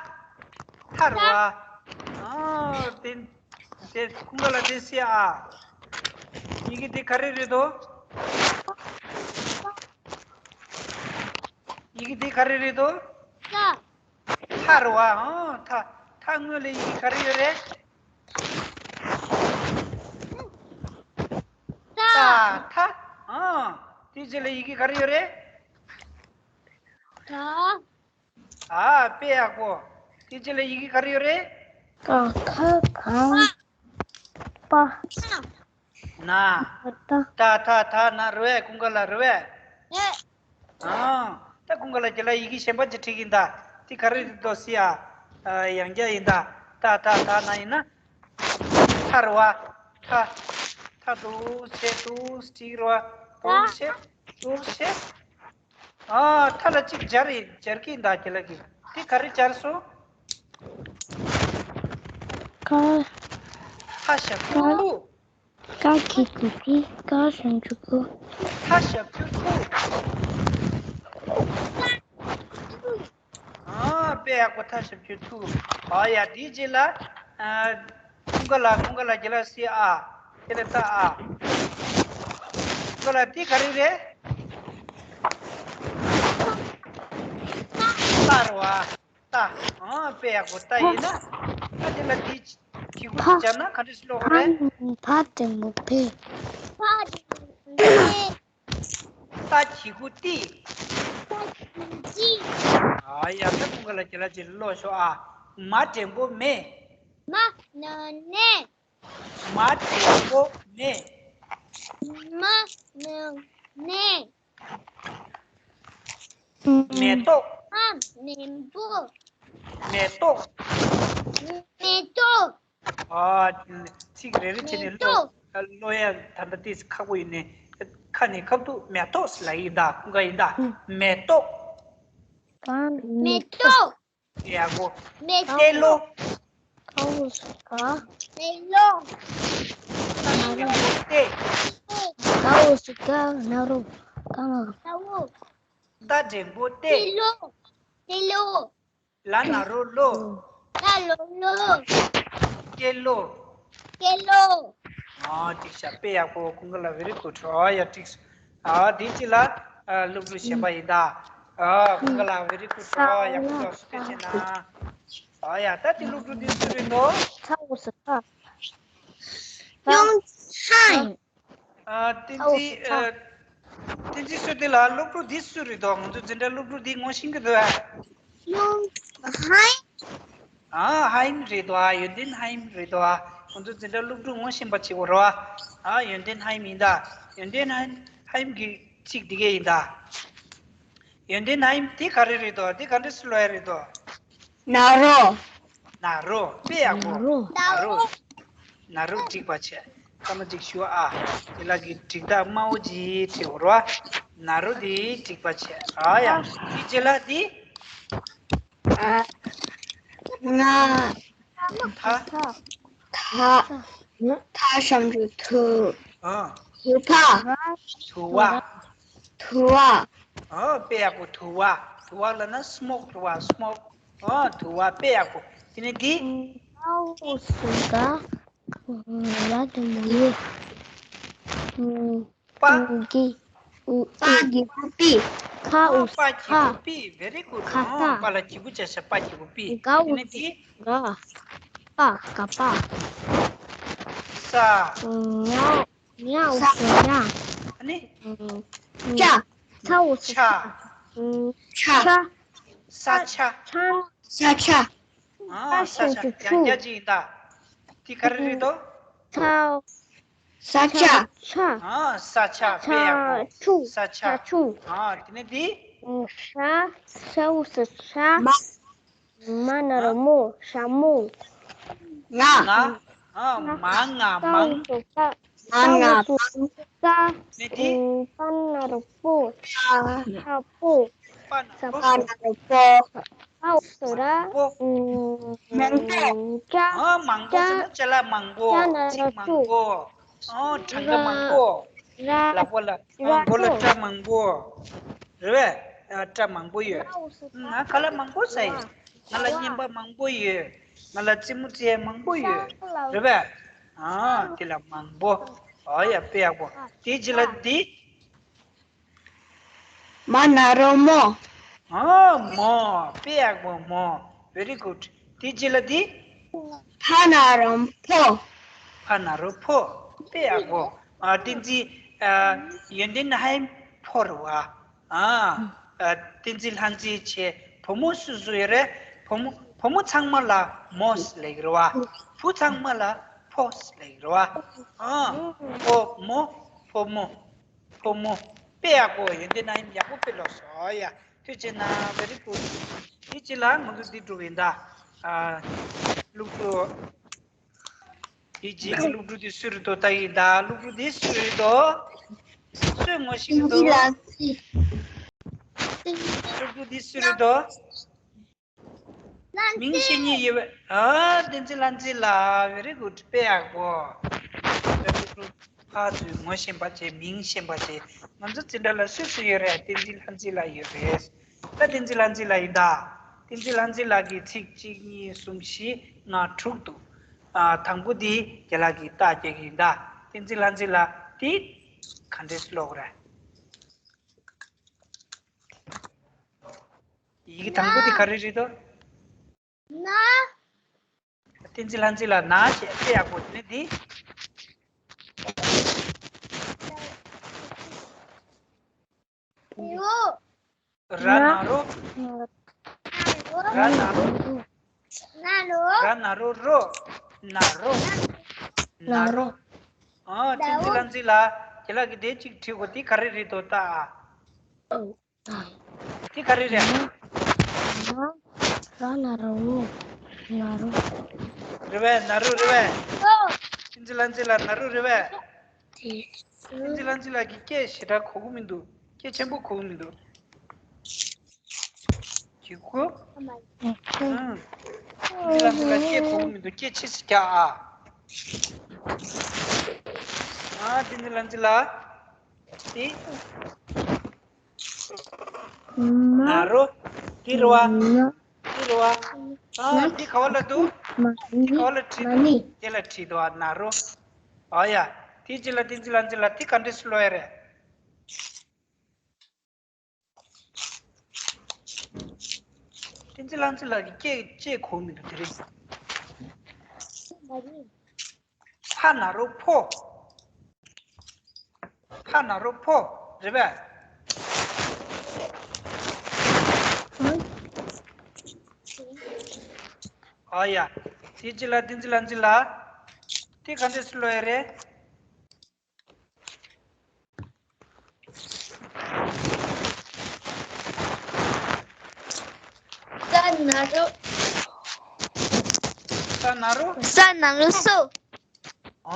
ཐ་རེད་བ། ཨ། དེ། དེ་ཀུན་དགའ་ལགས་དེ་སེ་ཨ། ཡི་གེ་དེ་ག་རེ་རེད་དོ། ཡི་གེ་དེ་ག་རེ་རེད་དོ། ཐ། ཐ་རེད་བ། ཨ། ཐ། ཐ་སྔོན་ལ་ཡི་གེ་ག་རེ་ཡོད་རེད། ཏ། ཏ། ཐ། ཨ། དེ་རྗེས་ལ་ཡི་གེ་ག་རེ་ཡོད་རེད། ད། ཨ། དཔེ་ཡག་པོ། དེ་རྗེས་ལ་ཡི་གེ་ག་རེ་ཡོད་རེད། ཀ་ཁ་ག་ང་པ། ན། ད། ཏ་ཐ་ཐ་ན་རེད་བས། ཀུན་དགའ་ལགས་རེད་བས། ཨེ། ཨ། ད་ཀུན་དགའ་ལགས་ཀྱིས་ལ་ཡི་གེ་གཞན་པ་ཅིག་བྲིས་ཀྱི་ཡིན་ད། དེ་ག་རེ་རེད་དོ་སི་ཨ། ཨ། ཡང་བསྐྱར་ཡིན་ད། ཏ་ཐ་ཐ་ན་ཡིན་ན། ཐ་རེད་བ། ཐ། ཐ་འདུག་སེ་འདུག་སེ་བྲིས་རེད་བ། འདུག་སེ། འདུག་སེ། ཨ། ཐ་ལ་གཅིག་སྦྱར་ཡིན། སྦྱར་གྱི་ཡིན་ད་ཁྱེད་ལ་གི། དེ་ག་རེ་སྦྱར་སོང་། ཀ། ཐ་ཞབས་ཀྱུ་ཀ། ཐུ། ཀ་གི་གུ་གི། ཀ་ཞབས་ཀྱུ་ཀུ། ཐ་ཞབས་ཀྱུ་ཐུ། ཨ། དཔེ་ཡག་པོ། ཐ་ཞབས་ཀྱུ་ཐུ། ཨ་ཡ། དེའི་རྗེས་ལ། ཨ། ཀུན་དགའ་ལགས། ཀུན་དགའ་ལགས་ཀྱིས་ལ་སི་ཨ། དེ་ལ་ཏ་ཨ། ཀུན་དགའ་ལགས་དེ་ག་རེ་རེད། ཏ་རེད་བ། ཏ། ཨ། དཔེ་ཡག་པོ། ཏ་ཡིན་ན། ད་དེ་ལ་དེ་གི་གུ་ཕ། སྦྱར་ན་ག་འདྲ་ཞིག་ཀློག་རེད། ཕ་འགྲེང་བུ་ཕེ། ཕ་འགྲེང་བུ་ཕེ། ཏ་གི་གུ་ཏི། ཏ་གི་གུ་ཏི། ཨ་ཡ། ད་ཀུན་དགའ་ལགས་ཀྱིས་ལ་ཅིག་ཀློག་ཤོག་ཨ། མ་འགྲེང་པོ་མེ། མ་ན་ནས། མ་འགྲེང་པོ་མེ། མ་ན་ནས། མེ་ཏོག་མ་ནན་པོ། མེ་ཏོག་མེ་ཏོག་ཨ། ཚིག་རེ་རེ་བྱས་ནས་མེ་ཏོག་ཀློག་ཀློག་ཡ་ད་ལྟ་ཏིས་ཁག་པོ་ཡིན་ནས། ཁ་ནས་ཁ་ཐུག་མེ་ཏོག་ལ་ཡིན་ད། ཀུན་དགའ་ཡིན་ད། མེ་ཏོག་མེ་ཏོག་ཡག་པོ། མེ་ཏོག་ཏེ་ལོ། ཏེ་ལོ། ཏེ། ཏེ་ལོ། ཏེ་ལོ། ཏ་འགྲེང་པོ་ཏེ། ཏེ་ལོ། ཏེ་ལོ། ལ་ན་རོ་ལོ། ལ་ལོ་ལོ། ཀེ་ལོ། ཀེ་ལོ། ཨ་ཅིག་ཤ་དཔེ་ཡག་པོ། ཀུན་དགའ་ལགས་very good། ཨ་ཡ་ཏིག་ཨ་དེ་ཅི་ལ་སློབ་ཕྲུག་གཞན་པ་ཡིན་ད། ཨ་ཀུན་དགའ་ལགས་very good། ཨ་ཡག་པོ་ལགས་སུ་བཀྲ་ཤིས་ན། ཨ་ཡ་ད་དེ་སློབ་ཕྲུག་དེ་སུ་རེད་ནོ། ཡོང་ཧན། ཨ་བསྟན་འཛིན། ཨ་བསྟན་འཛིན་སུ་དེ་ལ་སློབ་ཕྲུག་འདི་སུ་རེད་དོ། ང་ཚོ་འཛིན་གྲྭ་སློབ་ཕྲུག་འདི་ངོ་ཤེས་ཀྱི་འདུག་ཨ། ཡོང་ཧན། ཨ་ཧན་རེད་དོ་ཨ། ཡོན་ཏན་ཧན་རེད་དོ་ཨ། ང་ཚོ་འཛིན་གྲྭ་སློབ་ཕྲུག་ངོ་ཤེས་པ་བྱེད་དགོས་རོ་ཨ། ཨ་ཡོན་ཏན་ཧན་ཡིན་ད། ཡོན་ཏན་ཧན་ཧན་གྱི་ཚིག་འདི་གས་ཡིན་ད། ཡོན་ཏན་ཧན་དེ་ག་རེ་རེད་དོ། དེ་ག་འདྲ་སུ་ལོ་ཡ་རེད་དོ། ན་རོ། ན་རོ། དཔེ་ཡག་པོ། ན་རོ། ན་རོ། ན་རོ་འགྲིག་པ་བྱས། ཁ་མ་འགྲིག་ཞུ་ཨ། དེ་ལ་གི་འགྲིག་ད་དམའ་བོ་ཅིག་བྲིས་འོ་རོ། ན་རོ་དེ་འགྲིག་པ་བྱས། ཨ་ཡ། དེ་རྗེས་ལ་དེ། ཨ། ང་། ཐ། ཐ། ཐ་ཞབས་ཀྱུ་ཐུ། ཨ། དུ་བ། དུ་བ། དུ་བ། ཨ་དཔེ་ཡག་པོ། དུ་བ། དུ་བ་ལབ་ན་སི་མོག་རེད་བ། སི་མོག་ཨ་དུ་བ། དཔེ་ཡག་པོ། དེ་ནས་འདི། ཨའོ་སི་ག་ལ་དུ་མ་ཡོད། པ། གི་ཨུ། པ་གི་གུ་པི། ཁ་ཨུ། པ་གི་གུ་པི། very good། ཁ་ས། པ་ལ་གི་གུ་བྱ་ཤ། པ་གི་གུ་པི། ག་ཨུ། དེ་ནས་འདི། ག་པ། ག་པ། ས། ཉ། ཉ་ཨུ་ས། ཉ། ཨ་ནི། ཅ། ཚ་ཨུ་ས། ཆ། ཆ། ས་ཆ། ས་ཆ། ཨ་ས་ཆ། ཡང་བསྐྱར་ཅིག་ཡིན་ད། དེ་ག་རེ་རེད་དོ། ཚ། ས་ཆ། ཆ། ཨ་ས་ཆ། དཔེ་ཡག་པོ། ཆུ། ས་ཆ། ཆ་ཆུ། ཨ་དེ་ནས་འདི། ཤ། ཤ་ཨུ་ས་ཤ། མ། མ་ན་རོ་མོ། ཤ་མོ། ང་། ང་། ཨ་མ་ང་མང་། མ་ང་མང་། ནས་དེ། པ་ན་རོ་པོ། ཤ་པོ། པ་ན་རོ་པོ། ཨའོ་སི་ར། པོ། མང་པོ། ཅ། ཨ་མང་པོ་ཟེར་ན་ཅ་ལག་མང་པོ། ཅ་ན་རོ་ཅ། ཚིག་མང་པོ། ཨ་གྲངས་ཀ་མང་པོ། ར། ལག་པ་ལ། ཨ་མགོ་ལ་སྐྲ་མང་པོ། རེད་པས། ཨ་སྐྲ་མང་པོ་ཡོད། ང་ཁ་ལག་མང་པོ་ཟ་ཡི། ང་ལ་རྔན་པ་མང་པོ་ཡོད། ང་ལ་རྩེད་མོ་རྩེ་ཡ་མང་པོ་ཡོད། རེད་པས། ཨ་དེ་ལ་མང་པོ། ཨ་ཡ་དཔེ་ཡག་པོ། དེ་རྗེས་ལ་འདི། མ་ན་རོ་མོ། ཨ་མོ། དཔེ་ཡག་པོ། མོ། very good། དེ་རྗེས་ལ་འདི། ཕ་ན་རོ་ཕོ། ཕ་ན་རོ་ཕོ། དཔེ་ཡག་པོ། ཨ་བསྟན་འཛིན། ཨ་ཡོན་ཏན་ཧན་ཕོ་རེད་བ། ཨ་ཨ་བསྟན་འཛིན་ལྷ་མཛེས་བྱས། བུ་མོ་སུ་སུ་ཡོད་རེད། བུ་མོ། བུ་མོ་ཚང་མ་ལ་མོ་ཟེར་ལབ་ཀྱི་རེད་བ། བུ་ཚང་མ་ལ་ཕོ་ཟེར་ལབ་ཀྱི་རེད་བ། ཨ་ཕོ་མོ། ཕོ་མོ། ཕོ་མོ། དཔེ་ཡག་པོ། ཡོན་ཏན་ཧན་ཡག་པོ་དཔེ་ལོག་སོང་། ཨ་ཡ་ཐུགས་རྗེ་གནང་། very good། དེ་རྗེས་ལ་ང་ཚོ་འདི་འགྲོ་གི་ཡིན་ད། ཨ་སློབ་ཕྲུག་དེ་རྗེས་ཀྱི་སློབ་ཕྲུག་དེ་སུ་རེད་དོ། ད་ཡིན་ད། སློབ་ཕྲུག་དེ་སུ་རེད་དོ། སུས་ངོ་ཤེས་ཀྱི་འདུག། སློབ་ཕྲུག་དེ་སུ་རེད་དོ། མིང་ཤེས་མཁན་ཡོད་པས། ཨ་བསྟན་འཛིན་ལྷ་མཛེས་ལགས། very good། དཔེ་ཡག་པོ། སློབ་ཕྲུག་ཕར་ཚུར་ངོ་ཤེས་པ་བྱས། མིང་ཤེས་པ་བྱས། ང་ཚོ་འཛིན་གྲྭ་ལ་སུ་སུ་ཡོད་རེད། བསྟན་འཛིན་ལྷ་མཛེས་ལགས་ཡོད་རེད། ད་བསྟན་འཛིན་ལྷ་མཛེས་ལགས་ཡིན་ད། བསྟན་འཛིན་ལྷ་མཛེས་ལགས་ཀྱིས་ཚིག་གཅིག་གཉིས་གསུམ་བཞི་ལྔ་དྲུག་འདུག། ཨ་དང་པོ་འདི་རྒན་ལགས་ཀྱིས་རྟགས་རྒྱག་གི་ཡིན་ད། བསྟན་འཛིན་ལྷ་མཛེས་ལགས། འདི་ག་འདྲས་ཀློག་རེད། ཡི་གེ་དང་པོ་འདི་ག་རེ་རེད་དོ། ན། བསྟན་འཛིན་ལྷ་མཛེས་ལགས། ན་ཞེས་དཔེ་ཡག་པོ། དེ་ནས་འདི། རོ། ར་ན་རོ། ར་ན་རོ། ན། ན་རོ་རོ། ན་རོ། ན་རོ། ཨ། བསྟན་འཛིན་ལྷ་འཛིན་ལགས། ཁྱེད་ལགས་ཀྱིས་དེ་གཅིག་བྲིས་གོ། དེ་ག་རེ་རེད་དོ་ལྟ་ཨ། ཨོ། དེ་ག་རེ་རེད། ན་རོ། ན་རོ། རེད་པས། ན་རོ་རེད་པས། བསྟན་འཛིན་ལྷ་འཛིན་ལགས། ན་རོ་རེད་པས། བསྟན་འཛིན་ལྷ་འཛིན་ལགས་ཀྱིས་སྐད་ཞེ་དྲག་གོ་གི་མི་འདུག་སྐད་ཆེན་པོ་གོ་གི་མི་འདུག་གི་གུ། ཨང་། འདི་ལ་འདི་ལ་སྐད་གོ་མི་འདུག་སྐད་ཆེ་ཞིག་རྒྱག་ཨ། ཨ། འདི་འདི་ལ་འདི་ལ། འདི། ན་རོ། འདི་རེད་པ། འདི་རེད་པ། ཨ། འདི་ག་པ་ལ་འདུག་འདི་ག་པ་ལ་བྲིས་འདུག་དེ་ལ་བྲིས་འདུག་ཨ། ན་རོ། ཨ་ཡ། འདི་ཅི་ལ་འདི་ཅི་ལ་འདི་ལ་འདི་ག་འདྲས་སུ་ཀློག་ཡ་རེད། བསྟན་འཛིན་ལྷ་འཛིན་ལགས་ཀྱིས་སྐད་ཅིག་གོ་མི་འདུག་དེ་རིང་། ཕ་ན་རོ་ཕོ། ཕ་ན་རོ་ཕོ། རེད་པས། ཨ་ཡ། དེ་ཅི་ལ་བསྟན་འཛིན་ལྷ་འཛིན་ལགས། དེ་ག་འདྲས་སུ་ཀློག་ཡ་རེད། ས་ན་རོ། ས་ན་རོ། ས་ན་རོ་སོ།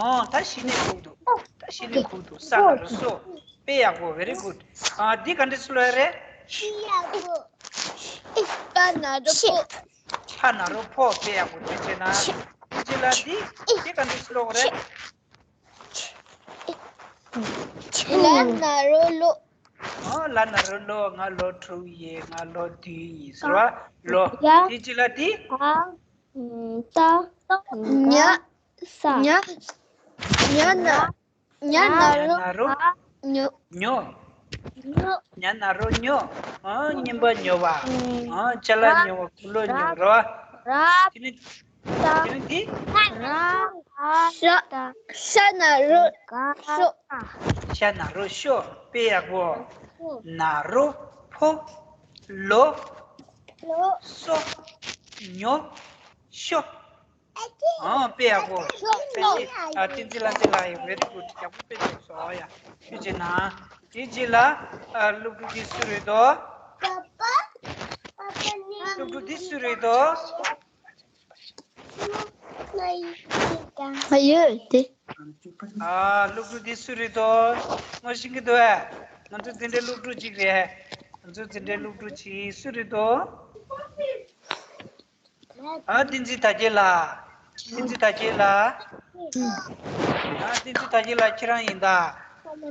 ཨོ། ད་གཞི་ནས་ཁུག་འདུག་ད་གཞི་ནས་ཁུག་འདུག་ས་ན་རོ་སོ། དཔེ་ཡག་པོ། very good། ཨ། འདི་ག་འདྲས་སུ་ཀློག་ཡ་རེད། ཕ་ན་རོ་ཕོ། ཕ་ན་རོ་ཕོ། དཔེ་ཡག་པོ། དེ་བྱས་ན། དེ་བྱས་ན་འདི་འདི་ག་འདྲས་སུ་ཀློག་རེད། ལ་ན་རོ་ལོ། ཨོ། ལ་ན་རོ་ལོ། ང་ལོ་དྲུག་ཡིན། ང་ལོ་བདུན་ཡིན་ཟེར་བ། ལོ། ཡ། དེ་ཅི་ལ་དེ། ཨ། ད། ཉ། ས། ཉ། ཉ་ན། ཉ་ན་རོ། ཉ་ན་རོ། ཉོ། ཉོ། ཉ་ན་རོ་ཉོ། ཨ། རྔན་པ་ཉོ་བ། ཨ། ཅ་ལག་ཉོ་བ། ཀུ་ལོ་ཉོ་བ། ར། དེ་ནི། དེ་ནི་འདི། ར། ས། ས་ན་རོ། ཤོ། ཤ་ན་རོ་ཤོ། དཔེ་ཡག་པོ། ན་རོ་ཕོ། ལོ། ལོ། སོ། ཉོ། ཤོ། ཨང་། དཔེ་ཡག་པོ། ཤོ། ཤོ། ཨ། བསྟན་འཛིན་ལྷ་འཛིན་ལགས་ཡིན། very good། ཡག་པོ་དཔེ་བྱས་སོང་ཡ། དེ་བྱས་ན། དེ་རྗེས་ལ། ཨ། སློབ་ཕྲུག་འདི་སུ་རེད་དོ། སློབ་ཕྲུག་འདི་སུ་རེད་དོ། ང་ཡོད་དེ། ཨ། སློབ་ཕྲུག་འདི་སུ་རེད་དོ། ངོ་ཤེས་ཀྱི་འདུག་ཨ། ང་ཚོ་འཛིན་གྲྭའི་སློབ་ཕྲུག་ཅིག་རེད། ང་ཚོ་འཛིན་གྲྭའི་སློབ་ཕྲུག་ཅིག་སུ་རེད་དོ། ཨ། བསྟན་འཛིན་དར་རྒྱས་ལགས། བསྟན་འཛིན་དར་རྒྱས་ལགས། ཨ། བསྟན་འཛིན་དར་རྒྱས་ལགས་ཁྱེད་རང་ཡིན་ད།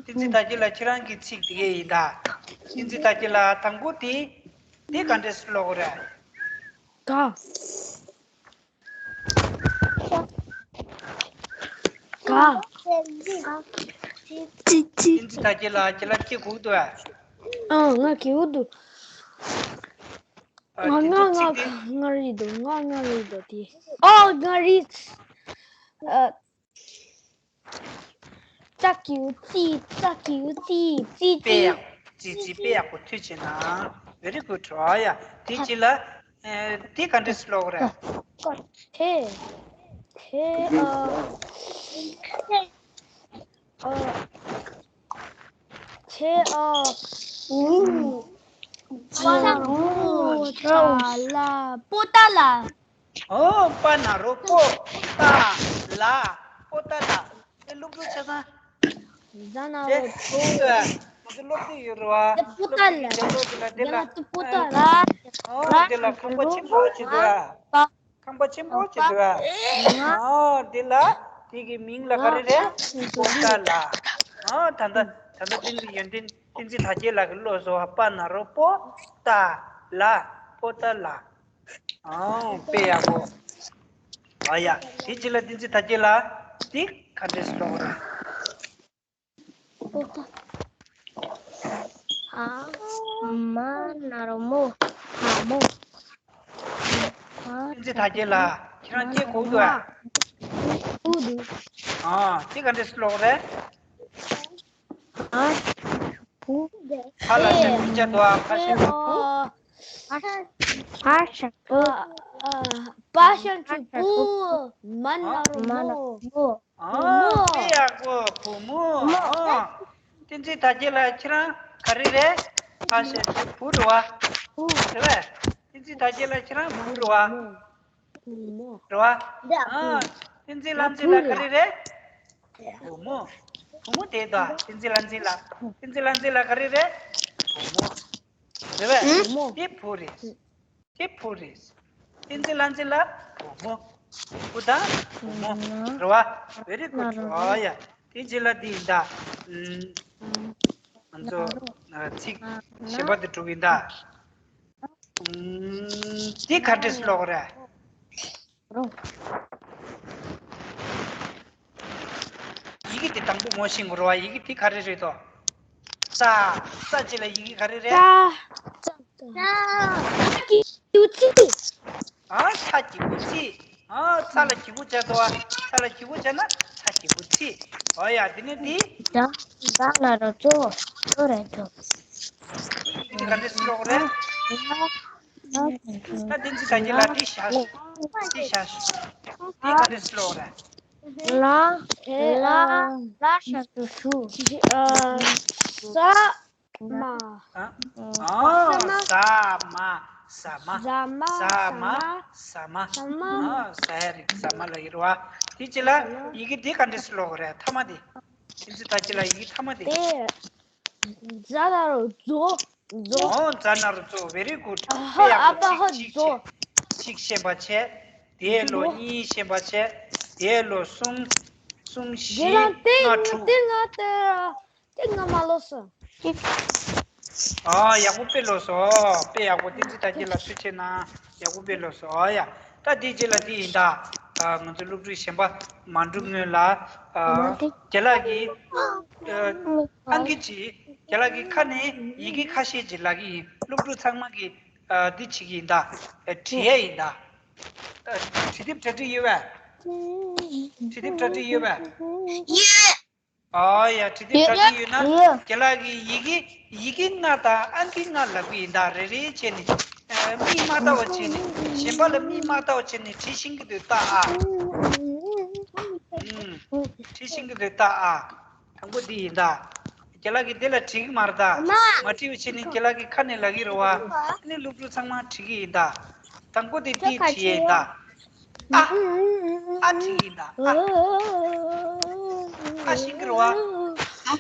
བསྟན་འཛིན་དར་རྒྱས་ལགས་ཁྱེད་རང་གི་ཚིག་དེ་གས་ཡིན་ད། བསྟན་འཛིན་དར་རྒྱས་ལགས། དང་པོ་དེ། དེ་ག་འདྲས་སུ་ཀློག་དགོས་རེད། ག་ག་ཙི་ཙི། བསྟན་འཛིན་དར་རྒྱས་ལགས། ཁྱེད་ལ་སྐད་གོ་གི་འདུག་ཨ། ཨ། ང་གོ་གི་འདུག་ཨ། ང་དེ་ང་ཚིག་དེ། ང་རེད་འདུག་ང་ང་རེད་འདུག་དེ། ཨོ། ང་རེད། ཨ། ཙ་གི་གུ་ཙི། ཙ་གི་གུ་ཙི། ཙི་ཙི། དཔེ་ཡག་ཙི་ཙི། དཔེ་ཡག་པོ། ཐུགས་རྗེ་གནང་། very good། ཨ་ཡ། དེ་རྗེས་ལ། ཨ། དེ་ག་འདྲས་སུ་ཀློག་རེད། དེ། དེ། ཨ། ཨ། དེ། ཨ། ཨུ། པ་ན་རོ། ཏ་ལ། པོ་ཏ་ལ། ཨོ། པ་ན་རོ་པོ་ཏ་ལ། པོ་ཏ་ལ། དེ་སློབ་ཕྲུག་ཆ་ཚང་། ཟ་ན་རོ། ང་ཚོ་སློབ་དེབ་ཡོད་རེད་པ། པོ་ཏ་ལ། སློབ་དེབ་ཀྱི་ལོ་དེ་ལ་དེ་ལ། ང་ཚོ་པོ་ཏ་ལ། ཨོ། དེ་ལ་ཁང་པ་ཆེན་པོ་ཅིག་འདུག་པ། ཁང་པ་ཆེན་པོ་ཅིག་འདུག་པ། ཨོ། དེ་ལ་དེ་གི་མིང་ལ་ག་རེ་རེད། པོ་ཏ་ལ། ཨོ། ད་ལྟ་ད་ལྟ་བསྟན་འཛིན་ཡོན་ཏན། བསྟན་འཛིན་དར་རྒྱས་ལགས་ཀྱིས་ཀློག་སོང་བ། པ་ན་རོ་པོ་ཏ་ལ། པོ་ཏ་ལ། ཨང་། དཔེ་ཡག་པོ། ཨ་ཡ། དེ་རྗེས་ལ་བསྟན་འཛིན་དར་རྒྱས་ལགས། འདི་ག་འདྲས་སུ་ཀློག་རེད། ཨ། མ་ན་རོ་མོ། མ་མོ། བསྟན་འཛིན་དར་རྒྱས་ལགས། ཁྱེད་རང་སྐད་གོ་འདུག་ཨ། གོ་འདུག་ཨ། འདི་ག་འདྲས་སུ་ཀློག་རེད། ཨ། བུ། ཕ་ལ་ཞབས་ཀྱུ་བཅས་འདུག་ཨ། ཕ་ཞབས་ཀྱུ་བུ། བ་ཞབས་ཀྱུ་བུ། བ་ཞབས་ཀྱུ་བུ། མ་ན་རོ་མོ། མོ། ཨ། དཔེ་ཡག་པོ། བུ་མོ། བུ་མོ། ཨ། བསྟན་འཛིན་དར་རྒྱས་ལགས། ཁྱེད་རང་ག་རེ་རེད། བ་ཞབས་ཀྱུ་བུ་རེད་བ། བུ་རེད་བས། བསྟན་འཛིན་དར་རྒྱས་ལགས། ཁྱེད་རང་བུ་རེད་བ། བུ་མོ། རེད་བ། ཨ། བསྟན་འཛིན་ལྷ་འཛིན་ལགས་ག་རེ་རེད། བུ་མོ། བུ་མོ་དེ་ད་བསྟན་འཛིན་ལྷ་འཛིན་ལགས། བསྟན་འཛིན་ལྷ་འཛིན་ལགས་ག་རེ་རེད། བུ་མོ། རེད་བས། བུ་མོ། དེ་བུ་རེད། དེ་བུ་རེད། བསྟན་འཛིན་ལྷ་འཛིན་ལགས། བུ་མོ། བུ་དང་བུ་མོ། རེད་བ། Very good. ཨོ་ཡ། དེ་རྗེས་ལ་འདི་ཡིན་ད། ང་ཚོ་ཚིག་གཞན་པ་དེ་དྲུག་ཡིན་ད། འདི་ག་འདྲས་ཀློག་རེད། ཡི་གེ་དེ་དང་པོ་ངོ་ཤེས་དགོས་རེད་བ། ཡི་གེ་དེ་ག་རེ་རེད་དོ། ཙ། ཙ་ཅི་ལ་ཡི་གེ་ག་རེ་རེད། ཙ། ཙ། གི་ཡུ་ཙི། ཨ། ཚ་གི་གུ་ཚི། ཨ། ཚ་ལ་གི་གུ་བྱ་དོ། ཚ་ལ་གི་གུ་བྱ་ན་ཚ་གི་གུ་ཚི། ཨོ་ཡ། དེ་ནས་དེ། ད་ད་ལ་རོ་ཙོ་ཙོ་རེད་དོ། ཡི་གེ་དེ་ག་འདྲས་ཀློག་རེད། ད་བསྟན་འཛིན་དར་རྒྱས་ལགས། དེ་བཞག་དེ་བཞག་དེ་ག་འདྲས་ཀློག་རེད། ལ། ལ། ལ་ཞབས་ཀྱུ་ལུ། ཨ། ས། མ། ཨ། ཨ། ས་མ། ས་མ། ས་མ། ས་མ། ས་མ། ས་མ། ཨ། ས་ཡ་རིགས་ས་མ་ལ་ཡིན་རེད་བ། དེ་ཅི་ལ་ཡི་གེ་དེ་ག་འདྲས་ཀློག་རེད། མཐའ་མ་དེ། བསྟན་འཛིན་དར་རྒྱས་ལགས། ཡི་གེ་མཐའ་མ་དེ། དེ། ཛ་ན་རོ་ཛོ། ཛོ། ཨོ། ཛ་ན་རོ་ཛོ། Very good. ཨ་ཧ། དཔེ་ཡག་པོ། ཨ་པ་ཧ། ཅིག་ཅིག་ཛོ། ཅིག་ཤེས་པ་བྱས། དེའི་ལོ་ཛོ། གཉིས་ཤེས་པ་བྱས། དེའི་ལོ་གསུམ། གསུམ། བཞི། རྗེས་ལ་དེ་ལྔ། དྲུག་དེ་ལྔ་དེ་དེ་ལྔ་མ་ལོག་སོང་། ཨ། ཡག་པོ་དཔེ་ལོག་སོང་། དཔེ་ཡག་པོ། བསྟན་འཛིན་དར་རྒྱས་ལགས་ཐུགས་རྗེ་གནང་། ཡག་པོ་དཔེ་ལོག་སོང་། ཨོ་ཡ། ད་དེའི་རྗེས་ལ་དེ་ཡིན་ད། ཨ། ང་ཚོ་སློབ་ཕྲུག་གཞན་པ་མ་འགྲོ་སྔོན་ལ། ཨ། རྒན་ལགས་ཀྱིས། ཨ། ཨང་ཀི་ཅིག་རྒན་ལགས་ཀྱིས་ཁ་ནས་ཡི་གེ་ཁ་ཤས་ཅིག་ལབ་ཀྱི་ཡིན། སློབ་ཕྲུག་ཚང་མ་གིས། ཨ། འདི་བྱེད་ཀྱི་ཡིན་ད། ཨ། བྲིས་ཡས་ཡིན་ད། ཨ། བྲིས་དེབ་གྲ་སྒྲིག་ཡོད་པས། བྲིས་དེབ་གྲ་སྒྲིག་ཡོད་པས། ཡོད། ཨ་ཡ། བྲིས་དེབ་གྲ་སྒྲིག་ཡོད་ན། ཡོད། རྒན་ལགས་ཀྱིས་ཡི་གེ་ཡི་གེ་ལྔ་དང་ཨང་ཀི་ལྔ་ལབ་ཀྱི་ཡིན་ད། རེ་རེ་བྱས་ནས། ཨ། མིག་མ་བལྟ་བ་བྱས་ནས། གཞན་པ་ལ་མིག་མ་བལྟ་བ་བྱས་ནས་བྲིས་ཤེས་ཀྱི་འདུག་ལྟ་ཨ། ཨུམ། བྲིས་ཤེས་ཀྱི་འདུག་ལྟ་ཨ། དང་པོ་འདི་ཡིན་ད། རྒན་ལགས་ཀྱིས་འདི་ལ་བྲིས་ཀྱི་མ་རེད་ད། མ། མ་བྲིས་པ་བྱས་ནས་རྒན་ལགས་ཀྱིས་ཁ་ནས་ལབ་ཀྱི་རེད་བ། ཨ་ནི་སློབ་ཕྲུག་ཚང་མ་བྲིས་ཀྱི་ཡིན་ད། དང་པོ་དེ་འདི་བྲིས་ཡས་ཡིན་ད། ཨ། ཨ་བྲིས་ཀྱི་ཡིན་ད། ཨ། ཨ་ཤེས་ཀྱི་རེད་བ། ཨ།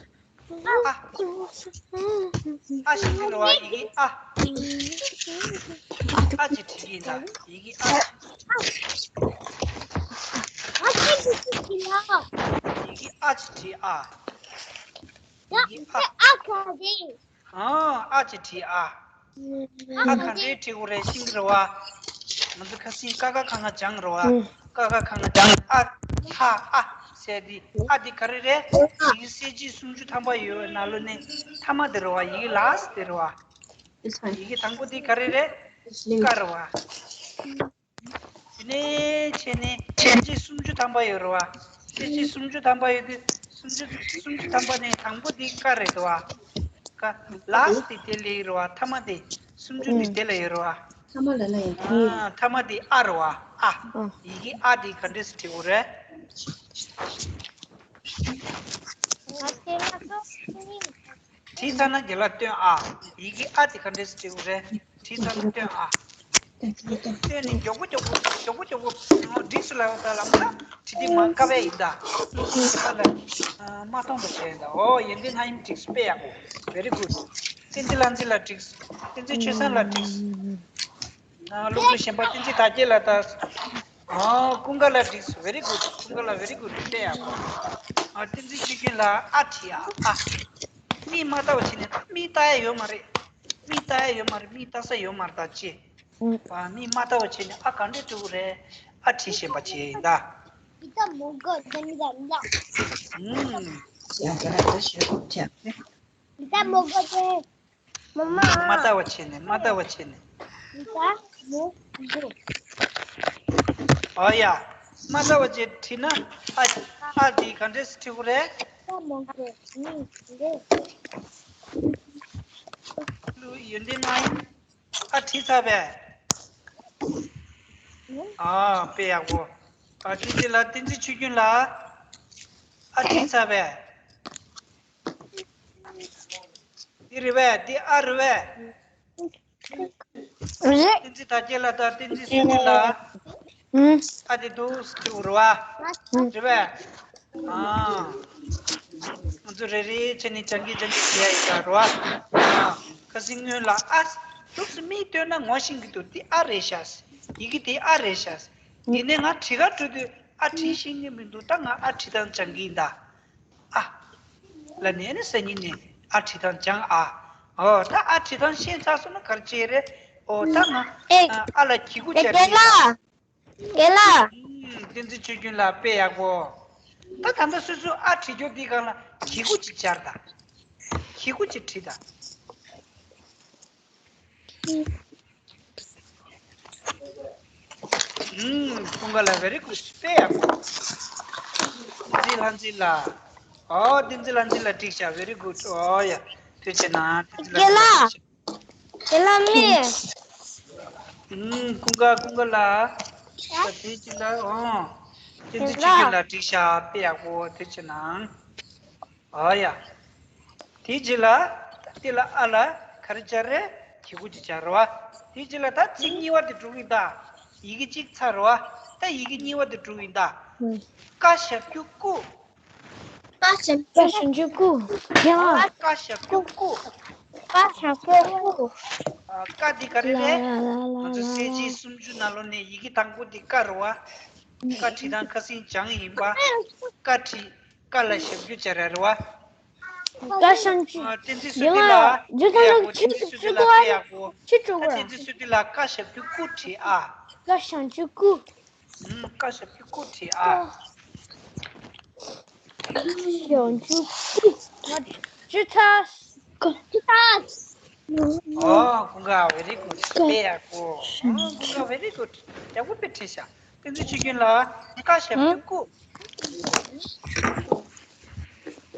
ཨ་ཤེས་ཀྱི་རེད་བ། ཡི་གེ་ཨ། ཨ་ཅེ་བྲིས་ཀྱི་ཡིན་ད། ཡི་གེ་ཨ། ཡི་གེ་ཨ་ཅེ་བྲིས་ཨ། ཡི་གེ་ཨ། ཨ་ག་རེ། ཨ། ཨ་ཅེ་བྲིས་ཨ། ཨ་ག་འདྲས་བྲིས་དགོས་རེད་ཤེས་ཀྱི་རེད་བ། ང་ཚོ་ཁ་སང་ཀ་ཁ་ག་ང་སྦྱངས་རེད་བ། ཀ་ཁ་ག་ང་སྦྱངས། ཨ། ཧ། ཨ་ཟེར་དེ། ཨ་དེ་ག་རེ་རེད། ཡི་གེ་གསལ་བྱེད་སུམ་ཅུ་ཐམ་པ་ཡོད་པའི་ནང་ལོགས་ནས་མཐའ་མ་དེ་རེད་བ། ཡི་གེ་ལ་སི་དེ་རེད་བ། ཡི་གེ་དང་པོ་དེ་ག་རེ་རེད། ཀ་རེད་བ། དེ་ནས་བྱས་ནས་གསལ་བྱེད་སུམ་ཅུ་ཐམ་པ་ཡོད་རེད་བ། གསལ་བྱེད་སུམ་ཅུ་ཐམ་པ་ཡོད་དུས་སུམ་ཅུ། སུམ་ཅུ་ཐམ་པ་ནས་དང་པོ་དེ་ཀ་རེད་དོ་བ། ཀ། ལ་སི་དེ་དེ་ལ་ཡོད་རེད་བ། ཐ་མ་དེ། སུམ་ཅུ་དེ་དེ་ལ་ཡོད་རེད་བ། ཐ་མ་ལ་ལ་ཡོད་དེ། ཨ། ཐ་མ་དེ་ཨ་རེད་བ། ཨ། ཡི་གེ་ཨ་དེ་ག་འདྲས་སེ་བྲིས་དགོས་རེད། བྲིས་ཚར་ན་རྒན་ལགས་སྟོན་ཨ། ཡི་གེ་ཨ་དེ་ག་འདྲས་སེ་བྲིས་དགོས་རེད། བྲིས་ཚར་ན་སྟོན་ཨ། སྟོན་ནས་མགྱོགས་པོ་མགྱོགས་པོ་མགྱོགས་པོ་མགྱོགས་པོ་འགྲིགས་སུ་ལབ་ད་ལམ་ལ་བྲིས་ཏེ་མ་དཀའ་བས་ཡིན་ད། སློབ་ཕྲུག་ཚོ་ལ་མ་མཐོང་བ་བྱས་ཡིན་ད། ཨོ་ཡོན་ཏན་ལྷ་ཡུམ་འགྲིགས། དཔེ་ཡག་པོ། Very good། བསྟན་འཛིན་ལྷ་འཛིན་ལགས་འགྲིགས། བསྟན་འཛིན་ཆོས་བཟང་ལགས་འགྲིགས། ཨ། སློབ་ཕྲུག་གཞན་པ་བསྟན་འཛིན་དར་རྒྱས་ལགས་དང་། ཨ། ཀུན་དགའ་ལགས་འགྲིགས། Very good། ཀུན་དགའ་ལགས་very good། དཔེ་ཡག་པོ། ཨ། བསྟན་འཛིན་ཆོས་རྒྱན་ལགས་ཨ་བྲིས་ཨ། ཨ། མིག་མ་བལྟ་བ་བྱས་ནས། མིག་བལྟ་ཡ་ཡོད་མ་རེད། མིག་བལྟ་ཡ་ཡོད་མ་རེད། མིག་བལྟ་ས་ཡོད་མ་རེད་ད་ཅེ། ཨ། མིག་མ་བལྟ་བ་བྱས་ནས་ཨ་ག་འདྲས་འགྲིག་གི་རེད། ཨ་བྲིས་ཤེས་པ་བྱས་ཡིན་ད། ཨུམ། མ་བལྟ་བ་བྱས་ནས། མ་བལྟ་བ་བྱས་ནས། ཨོ་ཡ། མ་བལྟ་བ་བྱས་བྲིས་ན་ཨ། ཨ་འདི་ག་འདྲས་སེ་བྲིས་དགོས་རེད། ཡོན་ཏན་ལྷ་ཡུམ། ཨ་བྲིས་ཚར་བས། ཨ་དཔེ་ཡག་པོ། ཨ་བསྟན་འཛིན་ལགས། བསྟན་འཛིན་ཆོས་སྐྱོང་ལགས། ཨ་བྲིས་ཚར་བས། འདི་རེད་བས། འདི་ཨ་རེད་བས། རེད། བསྟན་འཛིན་དར་རྒྱས་ལགས་དང་བསྟན་འཛིན་བསོད་བདེ་ལགས། ཨུམ། ཨ་དེ་འདུག་ཟེར་གྱི་རེད་བ། ཨུམ། རེད་བས། ཨ། ང་ཚོ་རེ་རེ་བྱས་ནས་སྦྱང་གི་སྦྱང་གི་བྱེད་ཡ་ཡིན་ད་རེད་བ། ཨ། ཁ་སང་སྔོན་ལ་ཨ། འདུག་སེ་མིས་བཏོན་ན་ངོ་ཤེས་ཀྱི་འདུག་འདི་ཨ་རེད་ཤག་ཡི་གེ་དེ་ཨ་རེད་ཤག་ཡིན་ནའི་ང་བྲིས་ཁ་འགྲོ་དུས་ཨ་བྲིས་ཤེས་ཀྱི་མི་འདུག་ད་ང་ཨ་བྲིས་སྟངས་སྦྱང་གི་ཡིན་ད། ཨ། ལ་ནས་ནི་སང་ཉིན་ནས་ཨ་བྲིས་སྟངས་སྦྱང་ཨ། ཨོ་ད་ཨ་བྲིས་སྟངས་ཤེས་ཚར་སོང་ན་ག་རེ་བྱེད་རེད། ཨོ་ད་ང་ཨེ། ཨ་ལ་གི་གུ་སྦྱར་རྒན་ཡིན་ད། ལགས། རྒན་ལགས། ཨུམ། བསྟན་འཛིན་ཆོས་སྐྱོང་ལགས་དཔེ་ཡག་པོ། ད་ད་ལྟ་སོ་སོ་ཨ་བྲིས་རྒྱུ་འདི་སྒང་ལ་གི་གུ་ཅིག་སྦྱར་ད། གི་གུ་ཅིག་བྲིས་ད། ཨུམ། ཀུན་དགའ་ལགས་very good དཔེ་ཡག་པོ། བསྟན་འཛིན་ལྷ་འཛིན་ལགས། ཨོ་བསྟན་འཛིན་ལྷ་འཛིན་ལགས་བྲིས་ཤག very good ཨོ་ཡ། ཐུགས་རྗེ་གནང་བསྟན་འཛིན་ལྷ་འཛིན་ལགས་བྲིས་ཤག་རྒན་ལགས་མི། ཨུམ། ཀུན་དགའ་ཀུན་དགའ་ལགས། ད་དེ་ཅི་ལ་ཨོ། བསྟན་འཛིན་ཆོས་སྐྱོང་ལགས་བྲིས་ཤག་དཔེ་ཡག་པོ་ཐུགས་རྗེ་གནང་། ཨོ་ཡ། དེ་ཅི་ལ། དེ་ལ་ཨ་ལ་ག་རེ་སྦྱར་རེད། གི་གུ་ཅིག་སྦྱར་རེད་བ། དེ་ཅི་ལ་ད་ཚིག་གཉིས་པ་དེ་འགྲོ་གི་ཡིན་ད། ཡི་གེ་གཅིག་ཚར་རེད་བ། ད་ཡི་གེ་གཉིས་པ་དེ་འགྲོ་གི་ཡིན་ད། ཀ་ཞབས་ཀྱུ་ཀུ། ཀ་ཞབས་ཀྱུ། ཀ་ཞབས་ཀྱུ་ཀུ། ཡ། ཀ་ཞབས་ཀྱུ་ཀུ། ཀ་ཞབས་ཀྱུ་ཀུ། ཨ། ཀ་འདི་ག་རེ་རེད། ང་ཚོ་གསལ་བྱེད་སུམ་ཅུ་ནང་ལོགས་ནས་ཡི་གེ་དང་པོ་འདི་ཀ་རེད་བ། ཀ་བྲིས་སྟངས་ཁ་སང་སྦྱངས་ཡིན་པ། ཀ་བྲིས། ཀ་ལ་ཞབས་ཀྱུ་སྦྱར་ར་རེད་བ། ཀ་ཞབས་ཀྱུ། ཨ། བསྟན་འཛིན་བསོད་བདེ་ལགས་དཔེ་ཡག་པོ། བསྟན་འཛིན་བསོད་བདེ་ལགས་དཔེ་ཡག་པོ། ཨ། བསྟན་འཛིན་བསོད་བདེ་ལགས་ཀ་ཞབས་ཀྱུ་ཀུ་བྲིས་ཨ། ཀ་ཞབས་ཀྱུ་ཀུ། ཨུམ། ཀ་ཞབས་ཀྱུ་ཀུ་བྲིས་ཨ། ཀ་ཞབས་ཀྱུ་ཀུ། ང་བྲིས་ཚར། ཀ་བྲིས་ཚར། ཨོ། ཀུན་དགའ་very good དཔེ་ཡག་པོ། ཨོ། ཀུན་དགའ་very good ཡག་པོ་དཔེ་བྲིས་ཤག་བསྟན་འཛིན་ཆོས་སྐྱོང་ལགས་ཀ་ཞབས་ཀྱུ་ཀུ།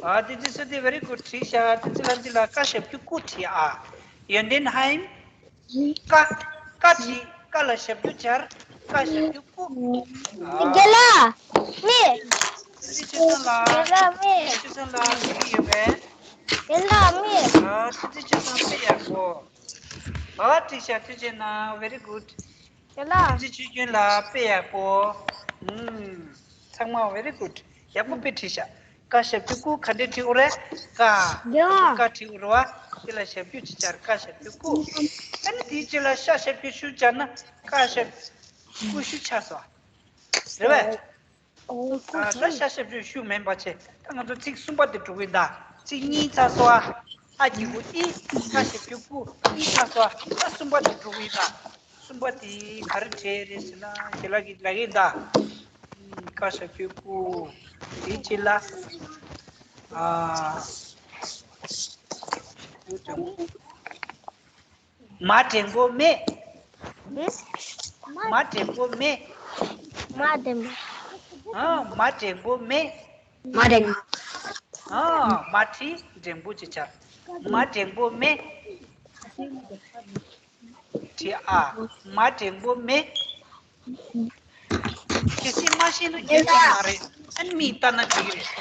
ཨ། བསྟན་འཛིན་བསོད་བདེ་very good བྲིས་ཤག་བསྟན་འཛིན་ལྷ་འཛིན་ལགས་ཀ་ཞབས་ཀྱུ་ཀུ་བྲིས་ཨ། ཡོན་ཏན་ཧའེ། ཀ། ཀ་བྲིས། ཀ་ལ་ཞབས་ཀྱུ་སྦྱར། ཀ་ཞབས་ཀྱུ་ཀུ། ཨ། རྒན་ལགས་མི། བསྟན་འཛིན་ཆོས་སྐྱོང་ལགས། རྒན་ལགས་མི། ཆོས་སྐྱོང་ལགས་ཐུགས་རྗེ་ཡོད་པས། རྒན་ལགས་མི། ཨ། བསྟན་འཛིན་ཆོས་སྐྱོང་དཔེ་ཡག་པོ། ཨ། བྲིས་ཤག་ཐུགས་རྗེ་གནང་very good རྒན་ལགས། བསྟན་འཛིན་ཆོས་སྐྱོང་ལགས་དཔེ་ཡག་པོ། ཨུམ། ཚང་མ་very good ཡག་པོ་དཔེ་བྲིས་ཤག་ཀ་ཞབས་ཀྱུ་ཀུ་ག་འདྲས་བྲིས་ཡོད་རེད། ཀ། རྒན་ལགས། ཀ་བྲིས་ཡོད་རེད་བ། དེ་ལ་ཞབས་ཀྱུ་ཅིག་སྦྱར་ཀ་ཞབས་ཀྱུ་ཀུ། ཨ་ནི་དེའི་རྗེས་ལ་ཤ་ཞབས་ཀྱུ་ཤུ་སྦྱར་ན་ཀ་ཞབས་ཀྱུ་ཀུ་ཤུ་ཆགས་སོང་། རེད་བས། ཨ། ད་ཤ་ཞབས་ཀྱུ་ཤུ་མིན་པ་བྱས། ད་ང་ཚོ་ཚིག་གསུམ་པ་དེ་འགྲོ་གི་ཡིན་ད། ཚིག་གཉིས་ཚར་སོང་ཨ། ཨ་གི་གུ་ཨི། ཀ་ཞབས་ཀྱུ་ཀུ། ཨི་ཚར་སོང་ཨ། ད་གསུམ་པ་དེ་འགྲོ་གི་ཡིན་ད། གསུམ་པ་དེ་ག་རེ་བྲིས་རེད་ཟེར་ན་ཞལ་ལག་གི་ལག་ཡིན་ད། ཀ་ཞབས་ཀྱུ་ཀུ། དེའི་རྗེས་ལ། ཨ། མ་འགྲེང་བུ་མེ། མ་འགྲེང་བུ་མེ། མ་འགྲེང་བུ། ཨ། མ་འགྲེང་བུ་མེ། མ་འགྲེང་བུ། ཨ། མ་བྲིས་འགྲེང་བུ་ཅིག་སྦྱར། མ་འགྲེང་བུ་མེ། བྲིས་ཨ། མ་འགྲེང་བུ་མེ། གལ་སྲིད་མ་ཤེས་ན་སྐད་ཆ་མ་རེད། ཨ་ནི་མིས་ལྟ་ན་འགྲིག་གི་རེད།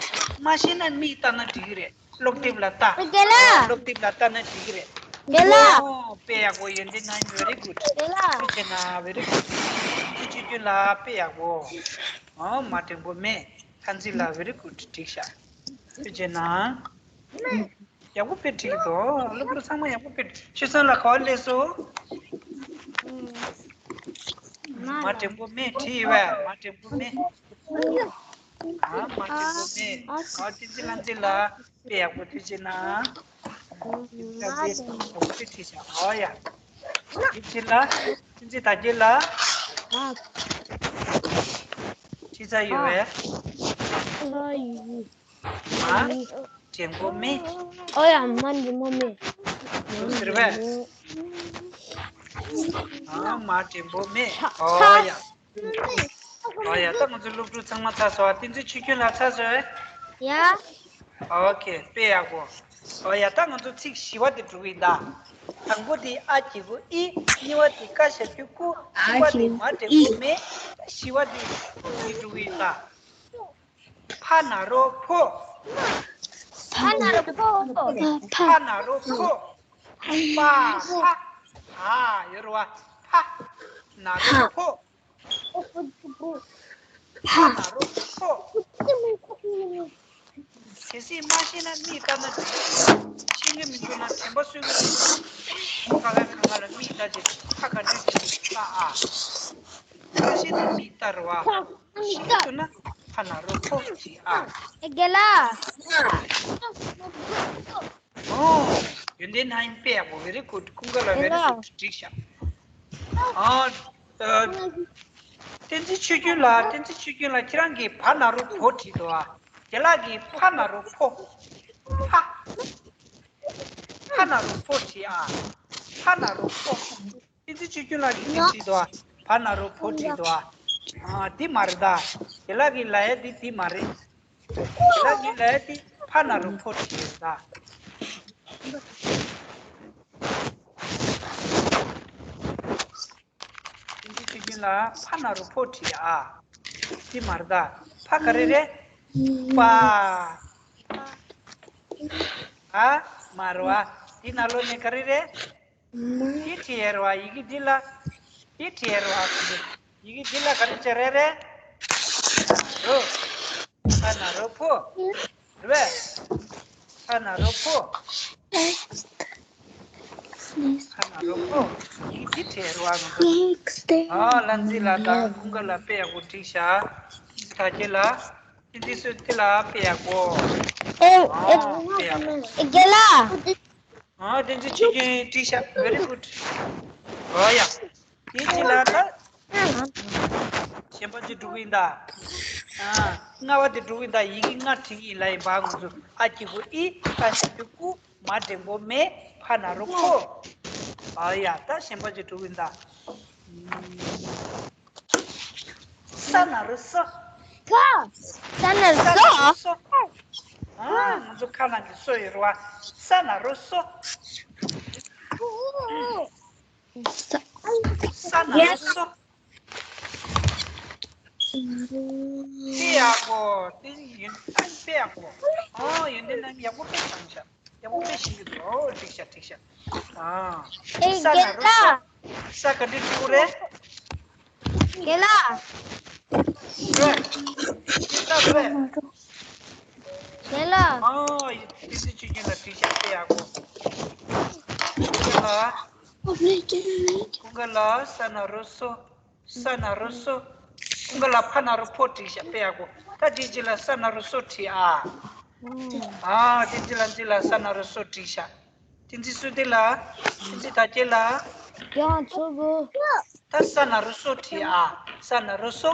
མ་ཤེས་ན་མིས་ལྟ་ན་འགྲིག་གི་རེད། སློབ་དེབ་ལ་ལྟ། རྒན་ལགས། སློབ་དེབ་ལ་ལྟ་ན་འགྲིག་གི་རེད། རྒན་ལགས། ཨོ། དཔེ་ཡག་པོ། ཡོན་ཏན་ནང་very good རྒན་ལགས། ཐུགས་རྗེ་གནང་very good བསྟན་འཛིན་ཆོས་སྐྱོང་ལགས་དཔེ་ཡག་པོ། ཨོ། མ་འགྲེང་བུ་མེ། ལྷ་འཛིན་ལགས་very good འགྲིག་ཤག་ཐུགས་རྗེ་གནང་། ཡག་པོ་དཔེ་བྲིས་འདུག་སློབ་ཕྲུག་ཚང་མ་ཡག་པོ་དཔེ་བྲིས། ཆོས་བཟང་ལགས་ག་པར་སླེབས་སོང་། མ་འགྲེང་བུ་མེ་བྲིས་ཡོད་པས། མ་འགྲེང་བུ་མེ། ཨ། མ་འགྲེང་བུ་མེ། ཨ། བསྟན་འཛིན་ལྷ་འཛིན་ལགས་དཔེ་ཡག་པོ་ཐུགས་རྗེ་གནང་། ཡག་པོ་དཔེ་བྲིས་ཤག་ཨོ་ཡ། དེའི་རྗེས་ལ་བསྟན་འཛིན་དར་རྒྱས་ལགས། བྲིས་ཚར་ཡོད་པས། མ་འགྲེང་བུ་མེ། ཨོ་ཡ། མ་འགྲེང་བུ་མེ། ཟེར་བས། ཨ། མ་འགྲེང་བུ་མེ། ཨོ་ཡ། ཨོ་ཡ། ད་ང་ཚོ་སློབ་ཕྲུག་ཚང་མ་ཚར་སོང་། བསྟན་འཛིན་ཆོས་སྐྱོང་ལགས་ཚར་སོང་། ཡ། ཨོ་ཁེ། དཔེ་ཡག་པོ། ཨོ་ཡ། ད་ང་ཚོ་ཚིག་བཞི་པ་དེ་འགྲོ་གི་ཡིན་ད། དང་པོ་དེ་ཨ་གི་གུ་ཨི། གཉིས་པ་དེ་ཀ་ཞབས་ཀྱུ་ཀུ། གསུམ་པ་དེ་མ་འགྲེང་བུ་མེ། བཞི་པ་དེ་འདི་འགྲོ་གི་ཡིན་ད། ཕ་ན་རོ་ཕོ། ཕ་ན་རོ་ཕོ། ཕ་ན་རོ་ཕོ། པ་ཧ། ཨ་ཡོད་རེད་བ། ཕ་ན་རོ་ཕོ། ཕ་ན་རོ་ཕོ། གལ་སྲིད་མ་ཤེས་ན་མིག་ལྟ་ན་འགྲིག་ཤེས་ཀྱི་མི་འདུག་ན་དྲན་པ་གསོས་ཀྱི་མི་འདུག་ཁ་ཁ་ཁ་ཁ་ལ་མིག་ལྟ་ཅིག་ཁ་ཁ་འདྲུད་ཅིག་ལྟ་ཨ། མ་ཤེས་ན་མིག་ལྟ་རེད་བ། ཤེས་ཀྱི་འདུག་ན་ཕ་ན་རོ་ཕོ་བྲིས་ཨ། ཨེ་རྒན་ལགས། ཨོ། ཡོན་ཏན་ན་ཡིན་པས་ཡག་པོ། very good། ཀུན་དགའ་ལགས་very good། འགྲིག་ཤག་ཨ། ཨ། བསྟན་འཛིན་ཆོས་སྐྱོང་ལགས། བསྟན་འཛིན་ཆོས་སྐྱོང་ལགས། ཁྱེད་རང་གིས་ཕ་ན་རོ་བོ་བྲིས་འདུག་ཨ། རྒན་ལགས་ཀྱིས་ཕ་ན་རོ་ཕོ། ཕ། ཕ་ན་རོ་ཕོ་བྲིས་ཨ། ཕ་ན་རོ་ཕོ། བསྟན་འཛིན་ཆོས་སྐྱོང་ལགས་ཀྱིས་འདི་བྲིས་འདུག་ཨ། ཕ་ན་རོ་ཕོ་བྲིས་འདུག་ཨ། ཨ། འདི་མ་རེད་ད། རྒན་ལགས་ཀྱིས་ལབ་ཡ་འདི་འདི་མ་རེད། ལ་གི་ལ་དེ་ཕ་ན་རོ་ཕོ་བྲིས་ཡོད་ད། དེ་འདི་ཆོས་སྐྱོང་ལགས་ཕ་ན་རོ་ཕོ་བྲིས་ཨ། དེ་མ་རེད་ད། ཕ་ག་རེ་རེད། པ། ཨ། མ་རེད་བ། དེ་ནང་ལོགས་ནས་ག་རེ་རེད། དེ་བྲིས་ཡོད་རེད་བ། ཡི་གེ་འདི་ལ། དེ་བྲིས་ཡོད་རེད་བ། ཡི་གེ་འདི་ལ་ག་རེ་བྱས་རེད་རེད། རོ། ཕ་ན་རོ་ཕོ། རེད་པས། ཕ་ན་རོ་ཕོ། ཕ་ན་རོ་ཕོ། ཡི་གེ་འདི་བྲིས་རེད་བ། ང་ཚོ། ཨ། ལྷ་མཛེས་ལགས་དང་ཀུན་དགའ་ལགས་དཔེ་ཡག་པོ་བྲིས་ཤག་དྲ་རྒྱ་ལགས། དེ་འདི་སུ་དེ་ལ་དཔེ་ཡག་པོ། ཨེ། ཨ། དཔེ་ཡག་པོ། རྒན་ལགས། ཨ། དེ་འདི་ཆོས་སྐྱོང་བྲིས་ཤག very good། ཨོ་ཡ། དེ་ཅི་ལ་ད། གཞན་པ་ཅི་འགྲོ་གི་ཡིན་ད། ཨ། ལྔ་པ་དེ་འགྲོ་གི་ཡིན་ད། ཡི་གེ་ལྔ་བྲིས་ཀྱི་ཡིན་ལ་ཡིན་པ། ང་ཚོ་ཨ་གི་གུ་ཨི། ཀ་ཞབས་ཀྱུ་ཀུ། མ་འགྲེང་བུ་མེ། ཕ་ན་རོ་ཕོ། ཨོ་ཡ། ད་གཞན་པ་ཅི་འགྲོ་གི་ཡིན་ད། ས་ན་རོ་སོ། ཁ། ས་ན་རོ་ས་ན་རོ་སོ། སོ། ཨ། ང་ཚོ་ཁ་ནང་གི་སོ་ཡོད་རེད་བ། ས་ན་རོ་སོ། ས། ས་ན་རོ་སོ། དཔེ་ཡག་པོ། དེ་ཡོན་ཏན་དཔེ་ཡག་པོ། ཨོ། ཡོན་ཏན་རྣམས་ཡག་པོ་དཔེ་བྱུང་ཤག་ཡག་པོ་དཔེ་ཤེས་ཀྱི་འདུག་ཨོ། འགྲིག་ཤག་འགྲིག་ཤག་ཨ། ཨེ། ས་ན་རོ་སོ། རྒན་ལགས། ས་ག་འདྲ་འབྲི་དགོས་རེད། རྒན་ལགས། རེད། འདི་ལྟ་རེད། རྒན་ལགས། ཨོ། ཡི་དེ་སྲིད་ཆོས་རྒྱུན་ལ་འགྲིག་ཤག་དཔེ་ཡག་པོ། ཀུན་དགའ་ལགས། ཀུན་དགའ་ལགས། ས་ན་རོ་སོ། ས་ན་རོ་སོ། ཀུན་དགའ་ལགས། ཕ་ན་རོ་ཕོ་བྲིས་ཤག་དཔེ་ཡག་པོ། ད་དེ་རྗེས་ལ་ས་ན་རོ་སོ་བྲིས་ཨ། ཨ། དེ་རྗེས་ལ་འདི་ལ་ས་ན་རོ་སོ་བྲིས་ཤག་དེ་འདི་སུ་དེ་ལ། དེ་འདི་ད་ཁྱེད་ལ། ཡང་ཚོ་བོ། ད་ས་ན་རོ་སོ་བྲིས་ཨ། ས་ན་རོ་སོ།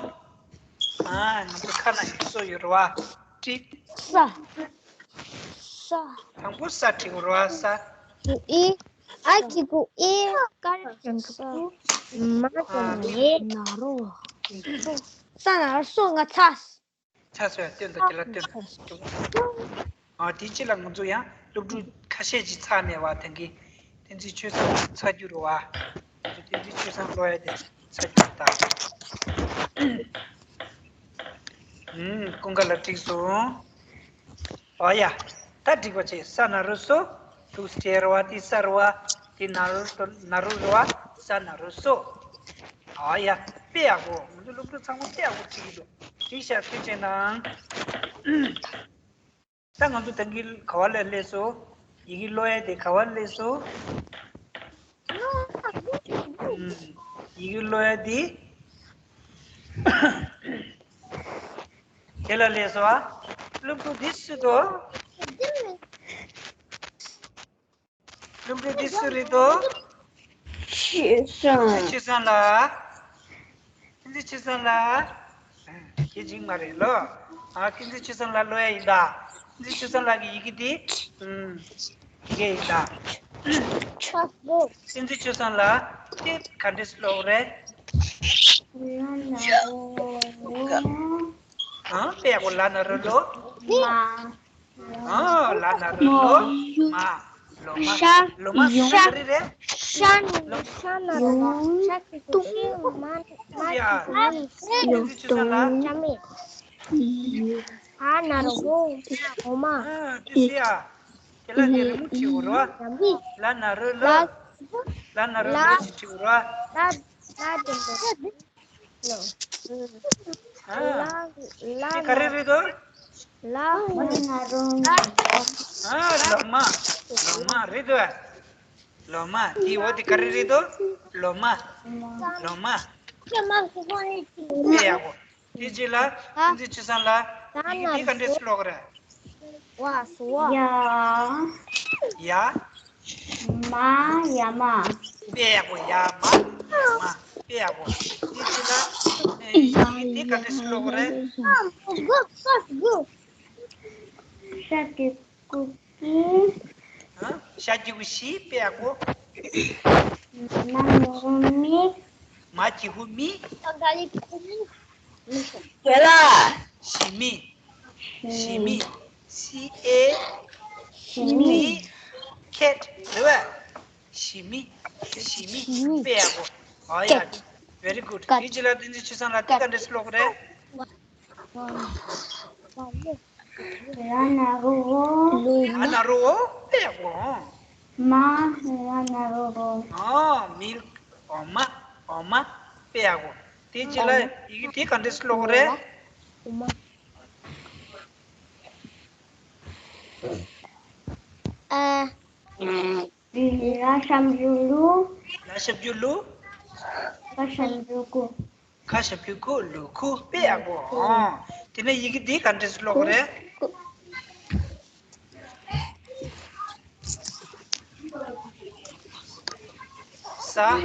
ཨ། ང་ཚོ་ཁ་ན་ཡོད་སོ་ཡོད་རེད་བ། བྲིས། ས། ས། དང་པོ་ས་བྲིས་དགོས་རེད་བ། ས། ཨི། ཨ་གི་གུ་ཨི། ཀ་ར་གི་གུ་ཀུ། མ་གི་གུ་མེ། ན་རོ། ས་ན་རོ་སོ། ང་ཚ། ཚ་སོ་ཡ་སྟོན་དང་། རྒན་ལགས་སྟོན་དང་། ཨ། དེའི་རྗེས་ལ་ང་ཚོ་ཡང་སློབ་ཕྲུག་ཁ་ཤས་ཅིག་ཚར་ནས་བ། ད་གིན་བསྟན་འཛིན་ཆོས་བཟང་ཚར་རྒྱུ་རེད་བ། ང་ཚོ་བསྟན་འཛིན་ཆོས་བཟང་ཀློག་ཡ་དེ་ཚར་རྒྱུ་རེད་ད། ཨུམ། ཀུན་དགའ་ལགས་འགྲིག་སོང་། ཨོ་ཡ། ད་འགྲིག་པ་བྱས། ས་ན་རོ་སོ། ཐུགས་སྲས་རེད་བ། དེ་ས་རེད་བ། དེ་ན་རོ། ན་རོ་རེད་བ། ས་ན་རོ་སོ། ཨོ་ཡ། དཔེ་ཡག་པོ། ང་ཚོ་སློབ་ཕྲུག་ཚང་མ་དཔེ་ཡག་པོ་བྲིས་ཀྱི་འདུག་འགྲིག་ཤག་ཐུགས་རྗེ་གནང་། ད་ང་ཚོ་ད་གིན་ག་བ་ལ་སླེབས་སོང་། ཡི་གེ་ཀློག་ཡ་དེ་ག་བ་སླེབས་སོང་། ཨུམ། ཡི་གེ་ཀློག་ཡ་དེ་དེ་ལ་སླེབས་སོང་ཨ། སློབ་ཕྲུག་འདི་སུ་དོ། སློབ་ཕྲུག་འདི་སུ་རེད་དོ། ཆོས་བཟང་། ཆོས་བཟང་ལགས། བསྟན་འཛིན་ཆོས་བཟང་ལགས། ཁྱེད་ཅིག་མ་རེད་ལོ། ཨ། བསྟན་འཛིན་ཆོས་བཟང་ལགས་ཀློག་ཡ་ཡིན་ད། བསྟན་འཛིན་ཆོས་བཟང་ལགས་ཀྱི་ཡི་གེ་འདི། ཨུམ། ཡི་གེ་ཡིན་ད། བསྟན་འཛིན་ཆོས་བཟང་ལགས་དེ་ག་འདྲས་ཀློག་རེད། ཨང་། དཔེ་ཡག་པོ། ལ་ན་རོ་ལོ། མ། ཨ། ལ་ན་རོ་ལོ། མ། ལོ་མ། ཤ། ལོ་མ་ཟེར་ན་ག་རེ་རེད། ཤ་ནི་ཤ་ན་རོ་མ། ཤ་གི་གུ་ཤི་མ་མ་གི་གུ་མི། ཡ། ཏིང་ཙི་ཆུ་སྲང་ལ། ཤ་མི། ཨ་ན་རོ་འོ་མ། ཨ་ཏི་སི་ཡ། དེ་ལ་ནི་རི་མོ་བྲིས་འོ་རོ། ལ་ན་རོ་ལ། ལ་ན་རོ་ལ་ཞིག་བྲིས་འོ་རོ། ལ་ལ་དེ་འདྲ། ཨ། ལ་ལ་དེ་ག་རེ་རེད་དོ། ལ་ན་རོ། ཨ། ལོ་མ། ལོ་མ་རེད་དོ། ལོ་མ། དེའི་འོ་དེ་ག་རེ་རེད་དོ། ལོ་མ། ལོ་མ། དཔེ་ཡག་པོ། དེ་རྗེས་ལ་ཏིང་ཙི་ཆུ་སྲང་ལ་ཡི་གེ་དེ་ག་འདྲས་སུ་ཀློག་རེད། ཡ། ཡ། མ། ཡ་མ། དཔེ་ཡག་པོ། ཡ་མ། ཡ་མ། དཔེ་ཡག་པོ། དེ་རྗེས་ལ་ཡི་གེ་དེ་ག་འདྲས་སུ་ཀློག་རེད། ཤ་གི་གུ་ཤི། ཨ། ཤ་གི་གུ་ཤི། དཔེ་ཡག་པོ། མ་གི་གུ་མི། མ་གི་གུ་མི། དེ་ལ། ཞི་མི། ཞི་མི། C A T cat རེད་པ། ཞི་མི། ཞི་མི། དཔེ་ཡག་པོ། ཨོ་ཡ། Very good. དེ་རྗེས་ལ་ཏིང་ཙི་ཆུ་སྲང་ལ་དེ་ག་འདྲས་སུ་ཀློག་རེད། ལ་ན་རོ་འོ། ལ་ན་རོ་འོ། དཔེ་ཡག་པོ། མ། ལ་ན་རོ་རོ། ཨོ། མིལཀ། འོ་མ། འོ་མ། དཔེ་ཡག་པོ། དེ་རྗེས་ལ་ཡི་གེ་དེ་ག་འདྲས་སུ་ཀློག་རེད། ཨ། ལ་ཞབས་ཀྱུ་ལུ། ལ་ཞབས་ཀྱུ་ལུ། ཁ་ཞབས་ཀྱུ་ཁུ། ཁ་ཞབས་ཀྱུ་ཁུ། ལུ་ཁུ། དཔེ་ཡག་པོ། ཨོ། དེ་ནས་ཡི་གེ་འདི་ག་འདྲས་སུ་ཀློག་རེད། ས།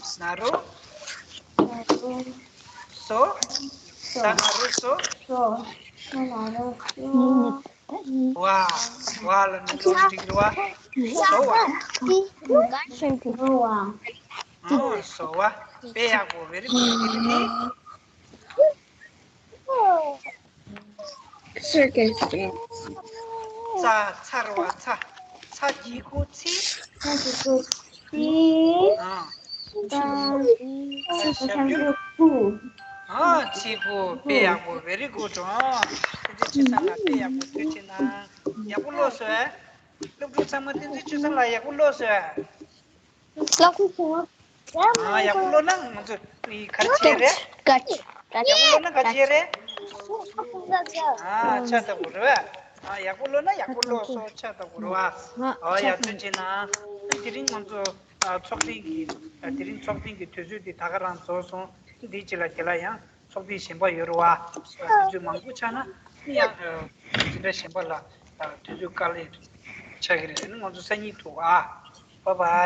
ས། ན་རོ། ན་རོ། སོ། ས་ན་རོ་སོ། སོ། ས་ན་རོ་སོ། ཝ། ཝ་ལ་ནི་ལོ་འཇིག་རུ་བ། སོ་བ། སོ་བ། ཨོ། སོ་བ། དཔེ་ཡག་པོ། very good. དེ་ནི། Circus dance. ཚ། ཚ་རུ་བ་ཚ། ཚ་གི་གུ་ཚི། ཚ་གི་གུ་ཚི། ཨ། ཚ་གི་གུ་ཚི། ཨ། ཚི་གུ། དཔེ་ཡག་པོ། very good. ཨོ། ཏིང་ཙི་ཆུ་སྲང་ལ་དཔེ་ཡག་པོ། ཐུགས་རྗེ་གནང་། ཡག་པོ་ཀློག་སོང་ཨེ། སློབ་ཕྲུག་ཚང་མ་ཏིང་ཙི་ཆུ་སྲང་ལ་ཡག་པོ་ཀློག་སོང་ཨེ། ལགས་སོ། ཨ། ཡག་པོ་ཀློག་ན་ང་ཚོ་ག་རེ་བྱེད་རེད། ཡག་པོ་ཀློག་ན་ག་རེ་བྱེད་རེད། ཨ། ཆ་ལྟ་བུ་རེད། ཨ། ཡག་པོ་ཀློག་ན་ཡག་པོ་ཀློག་སོང་། ཆ་ལྟ་བུ་རེད་པ། ཨ། ཡ། ཐུགས་རྗེ་གནང་། དེ་རིང་ང་ཚོ། ཨ། ཚོགས་ཐེངས་ཀྱི། ཨ། དེ་རིང་ཚོགས་ཐེངས་ཀྱི་དུས་ཚོད་འདི་ད་ག་རང་རྫོགས་སོང་། འདིའི་རྗེས་ལ་དེ་ལ་ཡང་ཚོགས་ཐེངས་གཞན་པ་ཡོད་རེད་པ། དུས་ཚོད་མང་པོ་ཆགས་ན་ཡང་། ཨ། འཛིན་གྲྭ་གཞན་པ་ལ། ཨ། དུས་ཚོད་དཀའ་ལས་ཆགས་ཀྱི་རེད། ང་ཚོ་སང་ཉིན་ཐུག་ཨ། Bye bye.